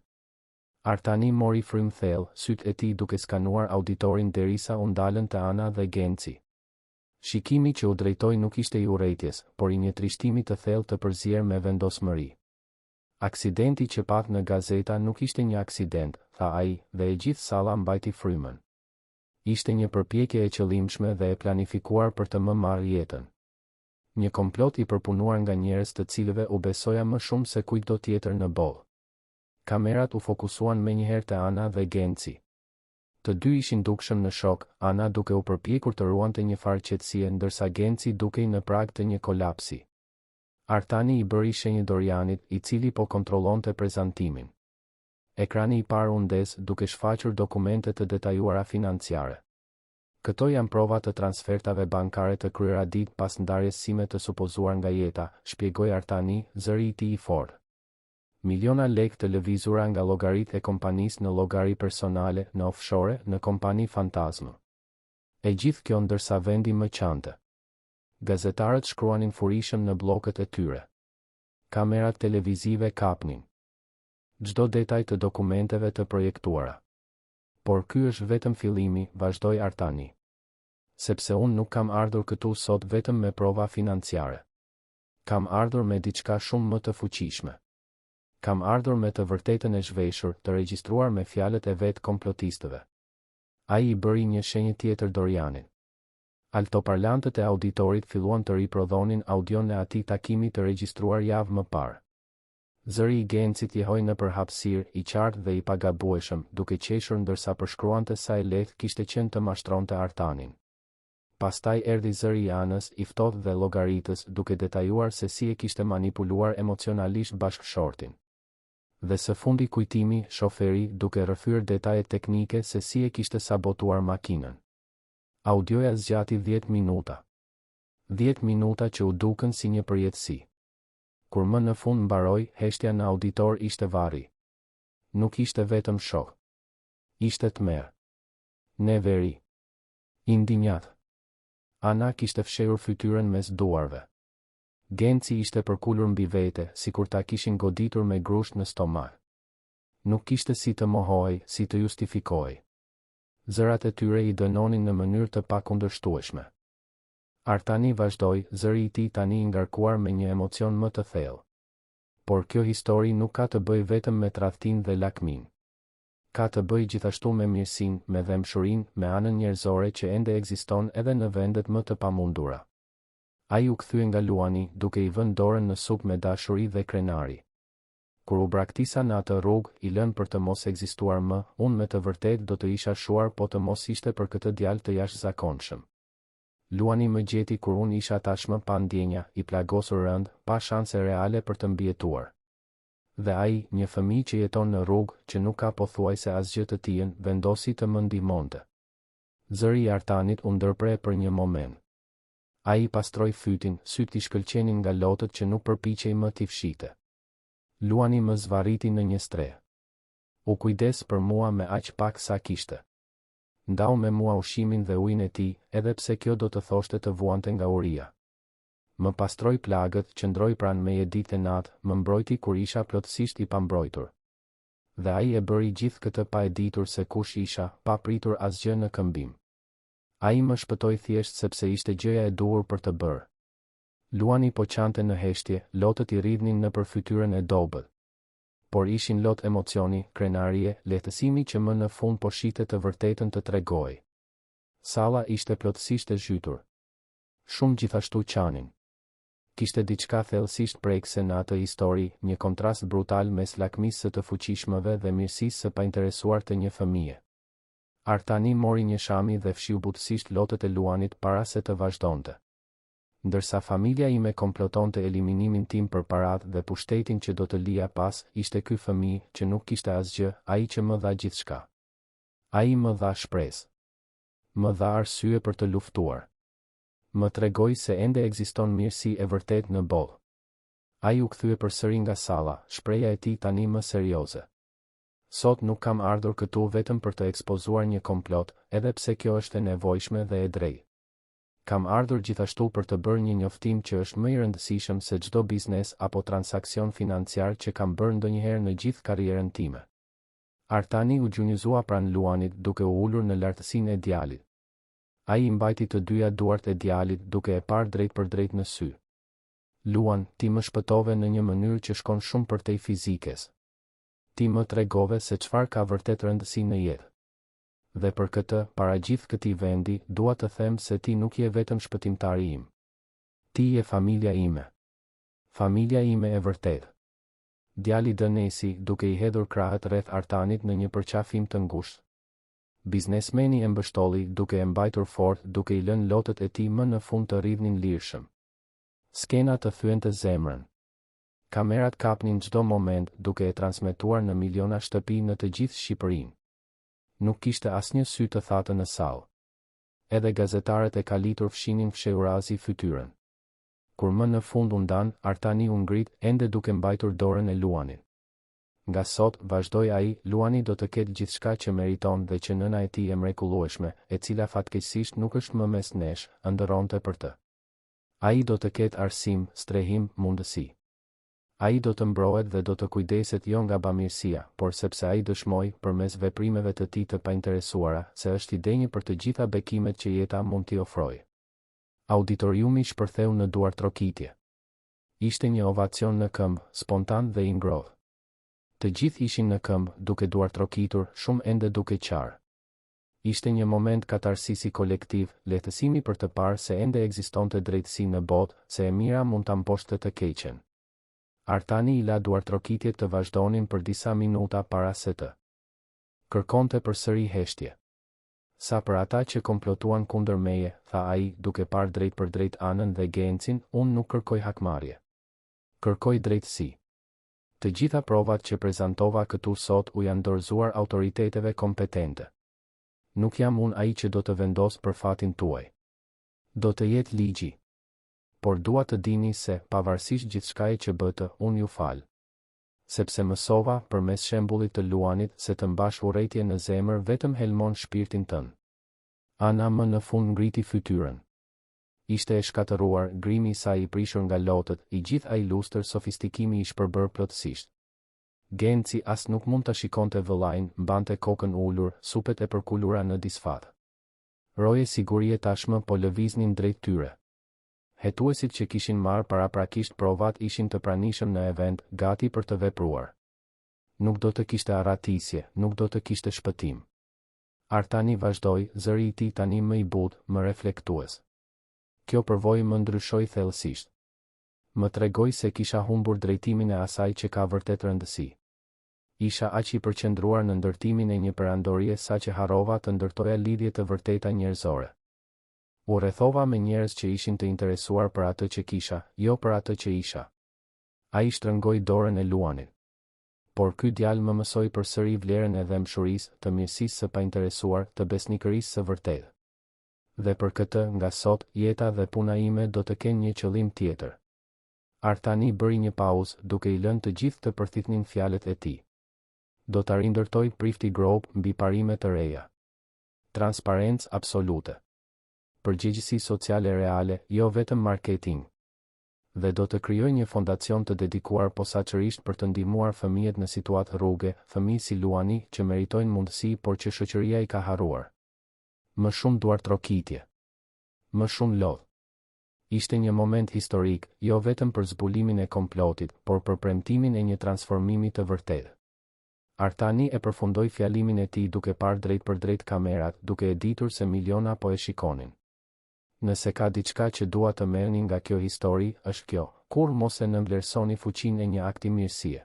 Artani mori frymë thellë, sytë e tij duke skanuar auditorin derisa u ndalën te Ana dhe Genci. Shikimi që u drejtoi nuk ishte i urrejtjes, por i një trishtimi të thellë të përzier me vendosmëri. Aksidenti që patë në gazeta nuk ishte një aksident, tha ai, dhe e gjithë salla mbajti frymën. Ishte një përpjekje e qëllimshme dhe e planifikuar për të më marrë jetën. Një komplot i përpunuar nga njerëz të cilëve u besoja më shumë se kujtdo tjetër në botë. Kamerat u fokusuan menjëherë te Ana dhe Genci. Të dy ishin dukshëm në shok, Ana duke u përpjekur të ruante një farë qetësie ndërsa Genci dukej në prag të një kolapsi. Artani i bëri shenjë Dorianit, i cili po kontrollonte prezantimin. Ekrani i parë u ndez, duke shfaqur dokumente të detajuara financiare. Këto janë prova të transfertave bankare të kryera ditë pas ndarjes sime të supozuar nga jeta, shpjegoi Artani, zëri i tij i fortë. Miliona lekë të lëvizura nga llogaritë e kompanisë në llogari personale, në offshore, në kompani fantazmë. E gjithë kjo ndërsa vendi më qante. Gazetarët shkruanin furishëm në bllokët e tyre. Kamerat televizive kapnin çdo detaj të dokumenteve të projektuara. Por ky është vetëm fillimi, vazhdoi Artani. Sepse unë nuk kam ardhur këtu sot vetëm me prova financiare. Kam ardhur me diçka shumë më të fuqishme. Kam ardhur me të vërtetën e zhveshur, të regjistruar me fjalët e vetë komplotistëve. Ai i bëri një shenjë tjetër Dorianit. Altoparlantët e auditorit filluan të riprodhonin audion e atij takimi të regjistruar javë më parë. Zëri i Gencit jehoi nëpër hapësirë, i qartë dhe i pagabueshëm, duke qeshur ndërsa përshkruante sa e lehtë kishte qenë të mashtronte Artanin. Pastaj erdhi zëri i Anës, i ftohtë dhe llogaritës, duke detajuar se si e kishte manipuluar emocionalisht bashkëshortin. Dhe së fundi Kujtimi, shoferi, duke rrëfyer detajet teknike se si e kishte sabotuar makinën. Audioja zgjati dhjetë minuta. Dhjetë minuta që u dukën si një përjetësi. Kur më në fund mbaroi, heshtja në auditor ishte varri. Nuk ishte vetëm shok. Ishte tmerr. Neveri. Indinjatë. Ana kishte fshehur fytyrën mes duarve. Genci ishte përkulur mbi vete, sikur ta kishin goditur me grusht në stomak. Nuk kishte si të mohohej, si të justifikohej. Zërat e tyre i dënonin në mënyrë të pakundërshtueshme. Artani vazhdoi, zëri i tij tani i ngarkuar me një emocion më të thellë. Por kjo histori nuk ka të bëjë vetëm me tradhtinë dhe lakminë. Ka të bëjë gjithashtu me mirësinë, me dhembshurinë, me anën njerëzore që ende ekziston edhe në vendet më të pamundura. Ai u kthye nga Luani, duke i vënë dorën në sup me dashuri dhe krenari. Kur u braktisa në atë rrugë, i lënë për të mos ekzistuar më, unë me të vërtetë do të isha shuar po të mos ishte për këtë djalë të jashtëzakonshëm. Luani më gjeti kur unë isha tashmë pa ndjenja, i plagosur rëndë, pa shanse reale për të mbijetuar. Dhe ai, një fëmijë që jeton në rrugë, që nuk ka pothuajse asgjë të tijën, vendosi të më ndihmonte. Zëri i Artanit u ndërpre për një moment. Ai i pastroi fytin, sytë i shkëlqenin nga lotët që nuk përpiqej më t'i fshihte. Luani më zvarriti në një strehë. U kujdes për mua me aq pak sa kishte. Ndau me mua ushqimin dhe ujin e tij, edhe pse kjo do të thoshte të vuante nga uria. Më pastroi plagët, qëndroi pranë meje ditë e natë, më mbrojti kur isha plotësisht i pambrojtur. Dhe ai e bëri gjithë këtë pa e ditur se kush isha, pa pritur asgjë në këmbim. Ai më shpëtoi thjesht sepse ishte gjëja e duhur për të bërë. Luani po qante në heshtje, lotët i rridhnin nëpër fytyrën e dobët. Por ishin lot emocioni, krenarie, lehtësimi që më në fund po shihte të vërtetën të tregohej. Salla ishte plotësisht e zhytur. Shumë gjithashtu qanin. Kishte diçka thellësisht prekëse në atë histori, një kontrast brutal mes lakmisë së të fuqishmëve dhe mirësisë së painteresuar të një fëmije. Artani mori një shami dhe fshiu butësisht lotët e Luanit para se të vazhdonte. Ndërsa familja ime komplotonte eliminimin tim për paratë dhe pushtetin që do të lija pas, ishte ky fëmijë, që nuk kishte asgjë, ai që më dha gjithçka. Ai më dha shpresë. Më dha arsye për të luftuar. Më tregoi se ende ekziston mirësi e vërtetë në botë. Ai u kthye përsëri nga salla, shprehja e tij tani më serioze. Sot nuk kam ardhur këtu vetëm për të ekspozuar një komplot, edhe pse kjo është e nevojshme dhe e drejtë. Kam ardhur gjithashtu për të bërë një njoftim që është më i rëndësishëm se çdo biznes apo transaksion financiar që kam bërë ndonjëherë në gjithë karrierën time. Artani u gjunjëzua pranë Luanit duke u ulur në lartësinë e djalit. Ai i mbajti të dyja duart e djalit duke e parë drejtpërdrejt në sy. Luan, ti më shpëtove në një mënyrë që shkon shumë përtej fizikes. Ti më tregove se çfarë ka vërtet rëndësi në jetë. Dhe për këtë, para gjithë këtij vendi, dua të them se ti nuk je vetëm shpëtimtari im. Ti je familja ime. Familja ime e vërtetë. Djali dënesi, duke i hedhur krahët rreth Artanit në një përqafim të ngushtë. Biznesmeni e mbështolli, duke e mbajtur fort, duke i lënë lotët e tij më në fund të rridhnin lirshëm. Skena të thyente zemrën. Kamerat kapnin çdo moment, duke e transmetuar në miliona shtëpi në të gjithë Shqipërinë. Nuk kishte asnjë sy të thatë në sallë. Edhe gazetarët e kalitur fshinin fshehurazi fytyrën. Kur më në fund u ndanë, Artani u ngrit, ende duke mbajtur dorën e Luanit. Nga sot, vazhdoi ai, Luani do të ketë gjithçka që meriton dhe që nëna e tij e mrekullueshme, e cila fatkeqësisht nuk është më mes nesh, ëndërronte për të. Ai do të ketë arsim, strehim, mundësi. Ai do të mbrohet dhe do të kujdeset jo nga bamirësia, por sepse ai dëshmoi, përmes veprimeve të tij të painteresuara, se është i denjë për të gjitha bekimet që jeta mund t'i ofrojë. Auditoriumi shpërtheu në duartrokitje. Ishte një ovacion në këmbë, spontan dhe i ngrohtë. Të gjithë ishin në këmbë, duke duartrokitur, shumë ende duke qarë. Ishte një moment katarsisi kolektiv, lehtësimi për të parë se ende ekzistonte drejtësi në botë, se e mira mund ta mposhtte të keqen. Artani i la duartrokitjet të vazhdonin për disa minuta para se të kërkonte përsëri heshtje. Sa për ata që komplotuan kundër meje, tha ai, duke parë drejtpërdrejt Anën dhe Gencin, unë nuk kërkoj hakmarrje. Kërkoj drejtësi. Të gjitha provat që prezantova këtu sot u janë dorëzuar autoriteteve kompetente. Nuk jam unë ai që do të vendos për fatin tuaj. Do të jetë ligji. Por dua të dini se, pavarësisht gjithçkaje që bëtë, unë ju fal. Sepse mësova, përmes shembullit të Luanit, se të mbash urrejtje në zemër vetëm helmon shpirtin tënd. Ana më në fund ngriti fytyrën. Ishte e shkatërruar, grimi i saj i prishur nga lotët, i gjithë ai lustër sofistikimi i shpërbërë plotësisht. Genci as nuk mund ta shikonte vëllain, mbante kokën ulur, supet e përkulura në disfatë. Roje sigurie tashmë po lëviznin drejt tyre. Hetuesit që kishin marrë paraprakisht provat ishin të pranishëm në event, gati për të vepruar. Nuk do të kishte arratisje, nuk do të kishte shpëtim. Artani vazhdoi, zëri i tij tani më i butë, më reflektues. Kjo përvojë më ndryshoi thellësisht. Më tregoi se kisha humbur drejtimin e asaj që ka vërtet rëndësi. Isha aq i përqendruar në ndërtimin e një perandorie saqë harrova të ndërtoja lidhje të vërteta njerëzore. U rrethova me njerëz që ishin të interesuar për atë që kisha, jo për atë që isha. Ai shtrëngoi dorën e Luanit. Por ky djalë më mësoi përsëri vlerën e dhembshurisë, të mirësisë së painteresuar, të besnikërisë së vërtetë. Dhe për këtë, nga sot, jeta dhe puna ime do të kenë një qëllim tjetër. Artani bëri një pauzë, duke i lënë të gjithë të përthithnin fjalët e tij. Do ta rindërtoj Prifti Group mbi parime të reja. Transparencë absolute. Përgjegjësi sociale reale, jo vetëm marketing. Dhe do të krijoj një fondacion të dedikuar posaçërisht për të ndihmuar fëmijët në situatë rruge, fëmijë si Luani, që meritojnë mundësi por që shoqëria i ka harruar. Më shumë duartrokitje. Më shumë lot. Ishte një moment historik, jo vetëm për zbulimin e komplotit, por për premtimin e një transformimi të vërtetë. Artani e përfundoi fjalimin e tij duke parë drejtpërdrejt kamerat, duke e ditur se miliona po e shikonin. Nëse ka diçka që dua të merrni nga kjo histori, është kjo, kurrë mos e nënvlerësoni fuqinë e një akti mirësie.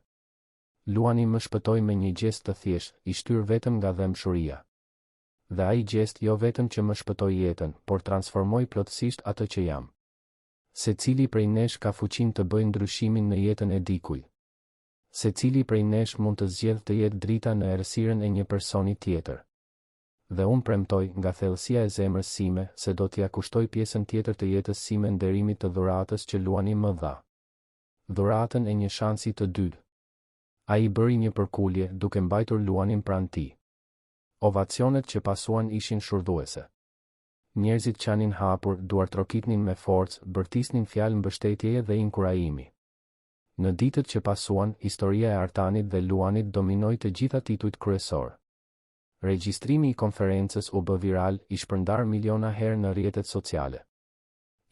Luani më shpëtoi me një gjest të thjeshtë, i shtyrë vetëm nga dhembshuria. Dhe ai gjest jo vetëm që më shpëtoi jetën, por transformoi plotësisht atë që jam. Secili prej nesh ka fuqinë të bëjë ndryshimin në jetën e dikujt. Secili prej nesh mund të zgjedhë të jetë drita në errësirën e një personi tjetër. Dhe unë premtoj, nga thellësia e zemrës sime, se do t'ia kushtoj pjesën tjetër të jetës sime nderimit të dhuratës që Luani më dha. Dhuratën e një shansi të dytë. Ai bëri një përkulje, duke mbajtur Luanin pranë tij. Ovacionet që pasuan ishin shurdhuese. Njerëzit qanin hapur, duartrokitnin me forcë, bërtisnin fjalë mbështetjeje dhe inkurajimi. Në ditët që pasuan, historia e Artanit dhe Luanit dominoi të gjitha titujt kryesorë. Regjistrimi i konferencës u bë viral, i shpërndarë miliona herë në rrjetet sociale.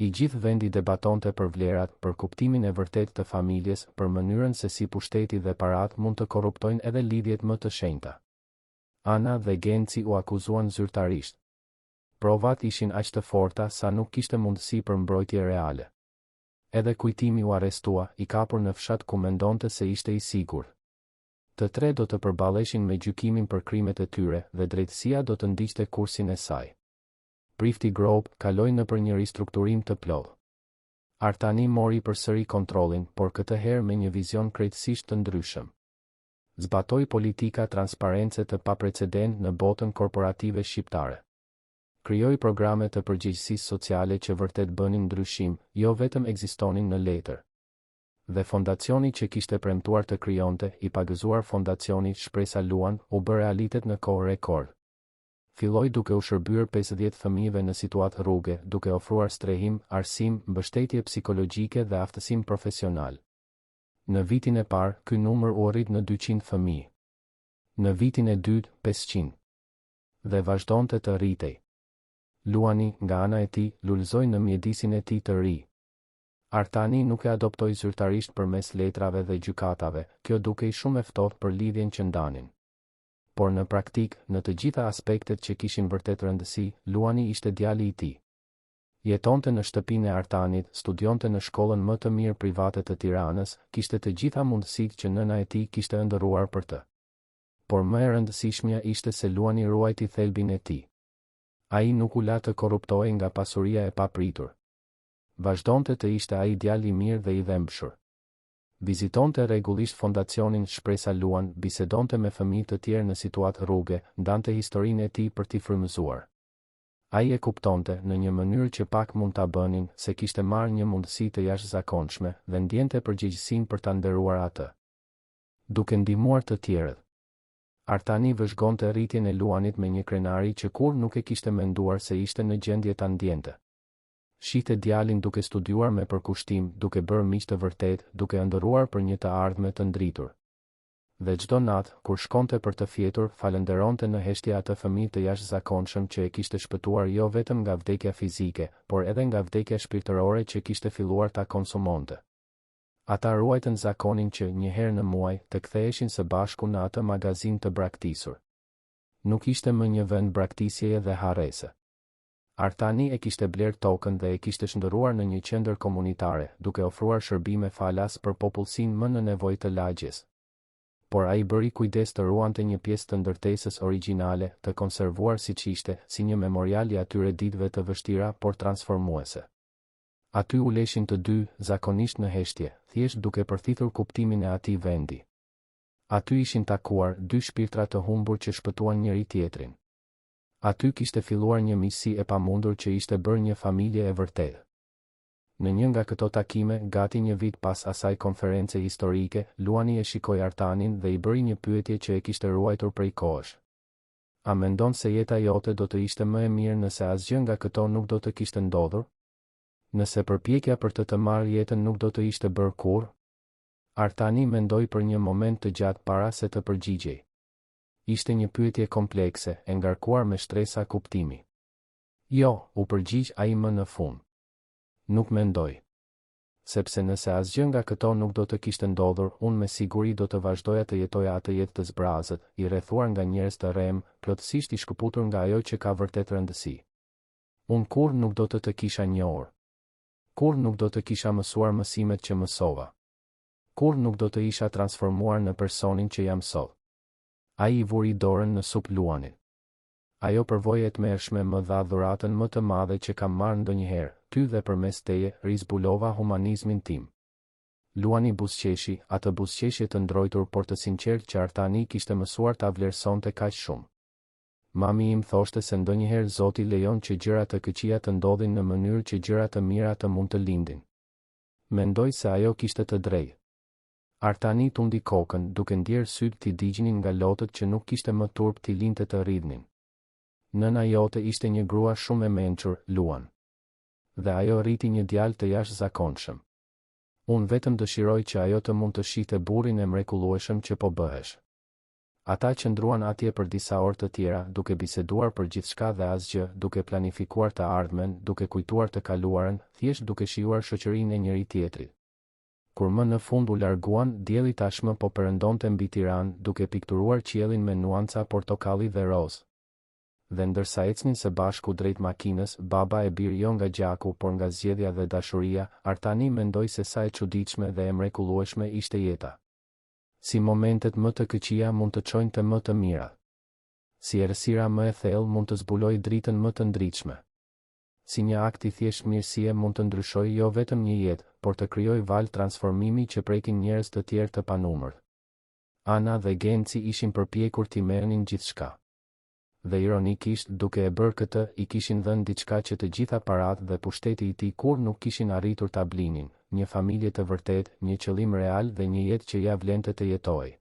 I gjithë vendi debatonte për vlerat, për kuptimin e vërtetë të familjes, për mënyrën se si pushteti dhe paratë mund të korruptojnë edhe lidhjet më të shenjta. Ana dhe Genci u akuzuan zyrtarisht. Provat ishin aq të forta sa nuk kishte mundësi për mbrojtje reale. Edhe Kujtimi u arrestua, i kapur në fshat ku mendonte se ishte i sigurt. Të tre do të përballeshin me gjykimin për krimet e tyre dhe drejtësia do të ndiqte kursin e saj. Prifti Group kaloi nëpër një ristrukturim të plotë. Artani mori përsëri kontrollin, por këtë herë me një vizion krejtësisht të ndryshëm. Zbatoi politika transparence të paprecedentë në botën korporative shqiptare. Krijoi programe të përgjegjësisë sociale që vërtet bënin ndryshim, jo vetëm ekzistonin në letër. Dhe fondacioni që kishte premtuar të krijonte, i pagëzuar Fondacioni Shpresa Luan, u bë realitet në kohë rekord. Filloi duke u shërbyer 50 fëmijëve në situatë rruge, duke ofruar strehim, arsim, mbështetje psikologjike dhe aftësim profesional. Në vitin e parë, ky numër u rrit në 200 fëmijë. Në vitin e dytë, 500. Dhe vazhdonte të rritej. Luani, nga ana e tij, lulëzoi në mjedisin e tij të ri. Artani nuk e adoptoi zyrtarisht përmes letrave dhe gjykatave, kjo dukej shumë e ftohtë për lidhjen që ndanin. Por në praktikë, në të gjitha aspektet që kishin vërtet rëndësi, Luani ishte djali i tij. Jetonte në shtëpinë e Artanit, studionte në shkollën më të mirë private të Tiranës, kishte të gjitha mundësitë që nëna e tij kishte ëndërruar për të. Por më e rëndësishmja ishte se Luani ruajti thelbin e tij. Ai nuk u la të korruptohej nga pasuria e papritur. Vazhdonte të ishte ai djalë i mirë dhe i dhembshur. Vizitonte rregullisht fondacionin Shpresa Luan, bisedonte me fëmijë të tjerë në situatë rruge, ndante historinë e tij për t'i frymëzuar. Ai e kuptonte, në një mënyrë që pak mund ta bënin, se kishte marrë një mundësi të jashtëzakonshme, dhe ndjente përgjegjësinë për ta nderuar atë. Duke ndihmuar të tjerët. Artani vëzhgonte rritjen e Luanit me një krenari që kurrë nuk e kishte menduar se ishte në gjendje ta ndjente. Shihte djalin duke studiuar me përkushtim, duke bërë miq të vërtetë, duke ëndërruar për një të ardhme të ndritur. Dhe çdo natë, kur shkonte për të fjetur, falënderonte në heshtje atë fëmijë të jashtëzakonshëm që e kishte shpëtuar jo vetëm nga vdekja fizike, por edhe nga vdekja shpirtërore që kishte filluar ta konsumonte. Ata ruajtën zakonin që, një herë në muaj, të ktheheshin së bashku në atë magazinë të braktisur. Nuk ishte më një vend braktisjeje dhe harrese. Artani e kishte blerë tokën dhe e kishte shndërruar në një qendër komunitare, duke ofruar shërbime falas për popullsinë më në nevojë të lagjes. Por ai bëri kujdes të ruante një pjesë të ndërtesës origjinale, të konservuar siç ishte, si një memorial i atyre ditëve të vështira por transformuese. Aty uleshin të dy, zakonisht në heshtje, thjesht duke përthithur kuptimin e atij vendi. Aty ishin takuar, dy shpirtra të humbur që shpëtuan njëri-tjetrin. Aty kishte filluar një miqësi e pamundur që ishte bërë një familje e vërtetë. Në një nga këto takime, gati një vit pas asaj konference historike, Luani e shikoi Artanin dhe i bëri një pyetje që e kishte ruajtur prej kohësh. A mendon se jeta jote do të ishte më e mirë nëse asgjë nga këto nuk do të kishte ndodhur? Nëse përpjekja për të të marrë jetën nuk do të ishte bërë kurrë? Artani mendoi për një moment të gjatë para se të përgjigjej. Ishte një pyetje komplekse, e ngarkuar me shtresa kuptimi. Jo, u përgjigj ai më në fund. Nuk mendoj. Sepse nëse asgjë nga këto nuk do të kishte ndodhur, unë me siguri do të vazhdoja të jetoja atë jetë të zbrazët, i rrethuar nga njerëz të rremë, plotësisht i shkëputur nga ajo që ka vërtet rëndësi. Unë kurrë nuk do të të kisha njohur. Kurrë nuk do të kisha mësuar mësimet që mësova. Kurrë nuk do të isha transformuar në personin që jam sot. Ai i vuri dorën në sup Luanit. Ajo përvojë e tmerrshme më dha dhuratën më të madhe që kam marrë ndonjëherë, ty dhe përmes teje, rizbulova humanizmin tim. Luani buzëqeshi, atë buzëqeshje të ndrojtur por të sinqertë që Artani kishte mësuar ta vlerësonte kaq shumë. Mami im thoshte se ndonjëherë Zoti lejon që gjëra të këqija të ndodhin në mënyrë që gjëra të mira të mund të lindin. Mendoj se ajo kishte të drejtë. Artani tundi kokën, duke ndjerë sytë t'i digjnin nga lotët që nuk kishte më turp t'i linte të rridhnin. Nëna jote ishte një grua shumë e mençur, Luan. Dhe ajo rriti një djalë të jashtëzakonshëm. Unë vetëm dëshiroj që ajo të mund të shihte burrin e mrekullueshëm që po bëhesh. Ata qëndruan atje për disa orë të tjera, duke biseduar për gjithçka dhe asgjë, duke planifikuar të ardhmen, duke kujtuar të kaluarën, thjesht duke shijuar shoqërinë e njëri-tjetrit. Kur më në fund u larguan, dielli tashmë po perëndonte mbi Tiranë, duke pikturuar qiellin me nuanca portokalli dhe rozë. Dhe ndërsa ecnin së bashku drejt makinës, baba e bir jo nga gjaku, por nga zgjedhja dhe dashuria, Artani mendoi se sa e çuditshme dhe e mrekullueshme ishte jeta. Si momentet më të këqija mund të çojnë te më të mirat. Si errësira më e thellë mund të zbulojë dritën më të ndritshme. Si një akt i thjeshtë mirësie mund të ndryshojë jo vetëm një jetë, por të krijojë valë transformimi që prekin njerëz të tjerë të panumërt. Ana dhe Genci ishin përpjekur t'i merrnin gjithçka. Dhe ironikisht, duke e bërë këtë, i kishin dhënë diçka që të gjitha paratë dhe pushteti i tij kurrë nuk kishin arritur ta blinin, një familje të vërtetë, një qëllim real dhe një jetë që ia vlente të jetohej.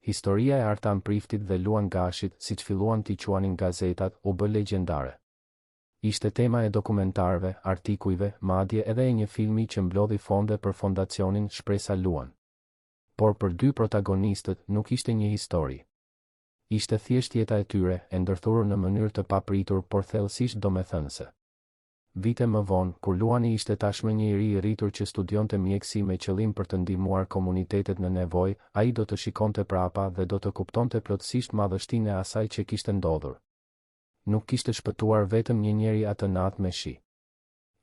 Historia e Artan Priftit dhe Luan Gashit, siç filluan t'i quanin gazetat, u bë legjendare. Ishte tema e dokumentarëve, artikujve, madje edhe e një filmi që mblodhi fonde për fondacionin Shpresa Luan. Por për dy protagonistët, nuk ishte një histori. Ishte thjesht jeta e tyre, e ndërthurur në mënyrë të papritur por thellësisht domethënëse. Vite më vonë, kur Luani ishte tashmë një i ri i rritur që studionte mjekësi me qëllim për të ndihmuar komunitetet në nevojë, ai do të shikonte prapa dhe do të kuptonte plotësisht madhështinë e asaj që kishte ndodhur. Nuk kishte shpëtuar vetëm një njeri atë natë me shi.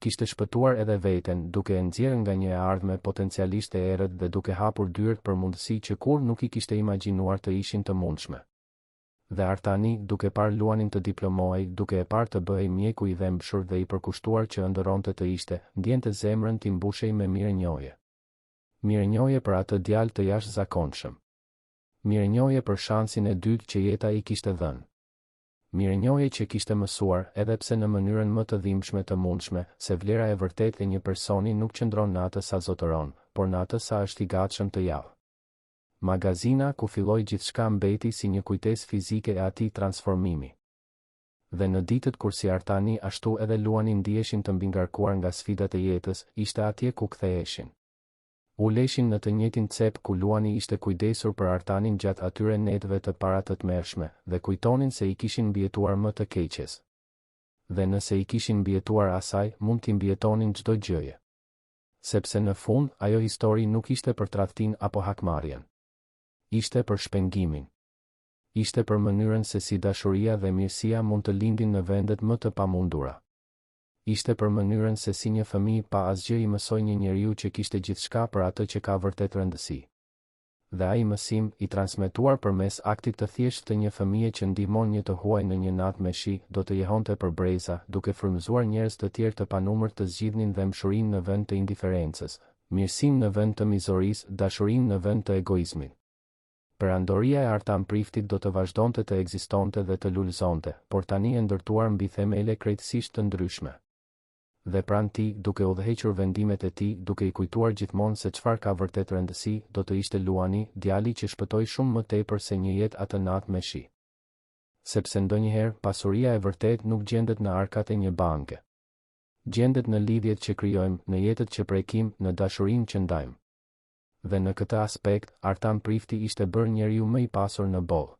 Kishte shpëtuar edhe veten, duke e nxjerrë nga një e ardhme potencialisht e errët dhe duke hapur dyert për mundësi që kurrë nuk i kishte imagjinuar të ishin të mundshme. Dhe Artani, duke parë Luanin të diplomohej, duke e parë të bëhej mjeku i dhembshur dhe i përkushtuar që ëndërronte të ishte, ndjente zemrën t'i mbushej me mirënjohje. Mirënjohje për atë djalë të jashtëzakonshëm. Mirënjohje për shansin e dytë që jeta i kishte dhënë. Mirënjohje që kishte mësuar, edhe pse në mënyrën më të dhimbshme të mundshme, se vlera e vërtetë e një personi nuk qëndron në atë sa zotëron, por në atë sa është i gatshëm të japë. Magazina ku filloi gjithçka mbeti si një kujtesë fizike e atij transformimi. Dhe në ditët kur si Artani ashtu edhe Luani ndiheshin të mbingarkuar nga sfidat e jetës, ishte atje ku ktheheshin. Uleshin në të njëjtin cep ku Luani ishte kujdesur për Artanin gjatë atyre netëve të para të tmerrshme, dhe kujtonin se i kishin mbijetuar më të keqes. Dhe nëse i kishin mbijetuar asaj, mund t'i mbijetonin çdo gjëje. Sepse në fund, ajo histori nuk ishte për tradhtinë apo hakmarrjen. Ishte për shpengimin. Ishte për mënyrën se si dashuria dhe mirësia mund të lindin në vendet më të pamundura. Ishte për mënyrën se si një fëmijë pa asgjë i mësoi një njeriu që kishte gjithçka për atë që ka vërtet rëndësi. Dhe ai mësim, i transmetuar përmes aktit të thjeshtë të një fëmije që ndihmon një të huaj në një natë me shi, do të jehonte për breza, duke frymëzuar njerëz të tjerë të panumërt të zgjidhnin dhembshurinë në vend të indiferencës, mirësinë në vend të mizorisë, dashurinë në vend të egoizmit. Perandoria e Artan Priftit do të vazhdonte të ekzistonte dhe të lulëzonte, por tani e ndërtuar mbi themele krejtësisht të ndryshme. Dhe pranë tij, duke udhëhequr vendimet e tij, duke i kujtuar gjithmonë se çfarë ka vërtet rëndësi, do të ishte Luani, djali që shpëtoi shumë më tepër se një jetë atë natë me shi. Sepse ndonjëherë, pasuria e vërtetë nuk gjendet në arkat e një banke. Gjendet në lidhjet që krijojmë, në jetët që prekim, në dashurinë që ndajmë. Dhe në këtë aspekt, Artan Prifti ishte bërë njeriu më i pasur në botë.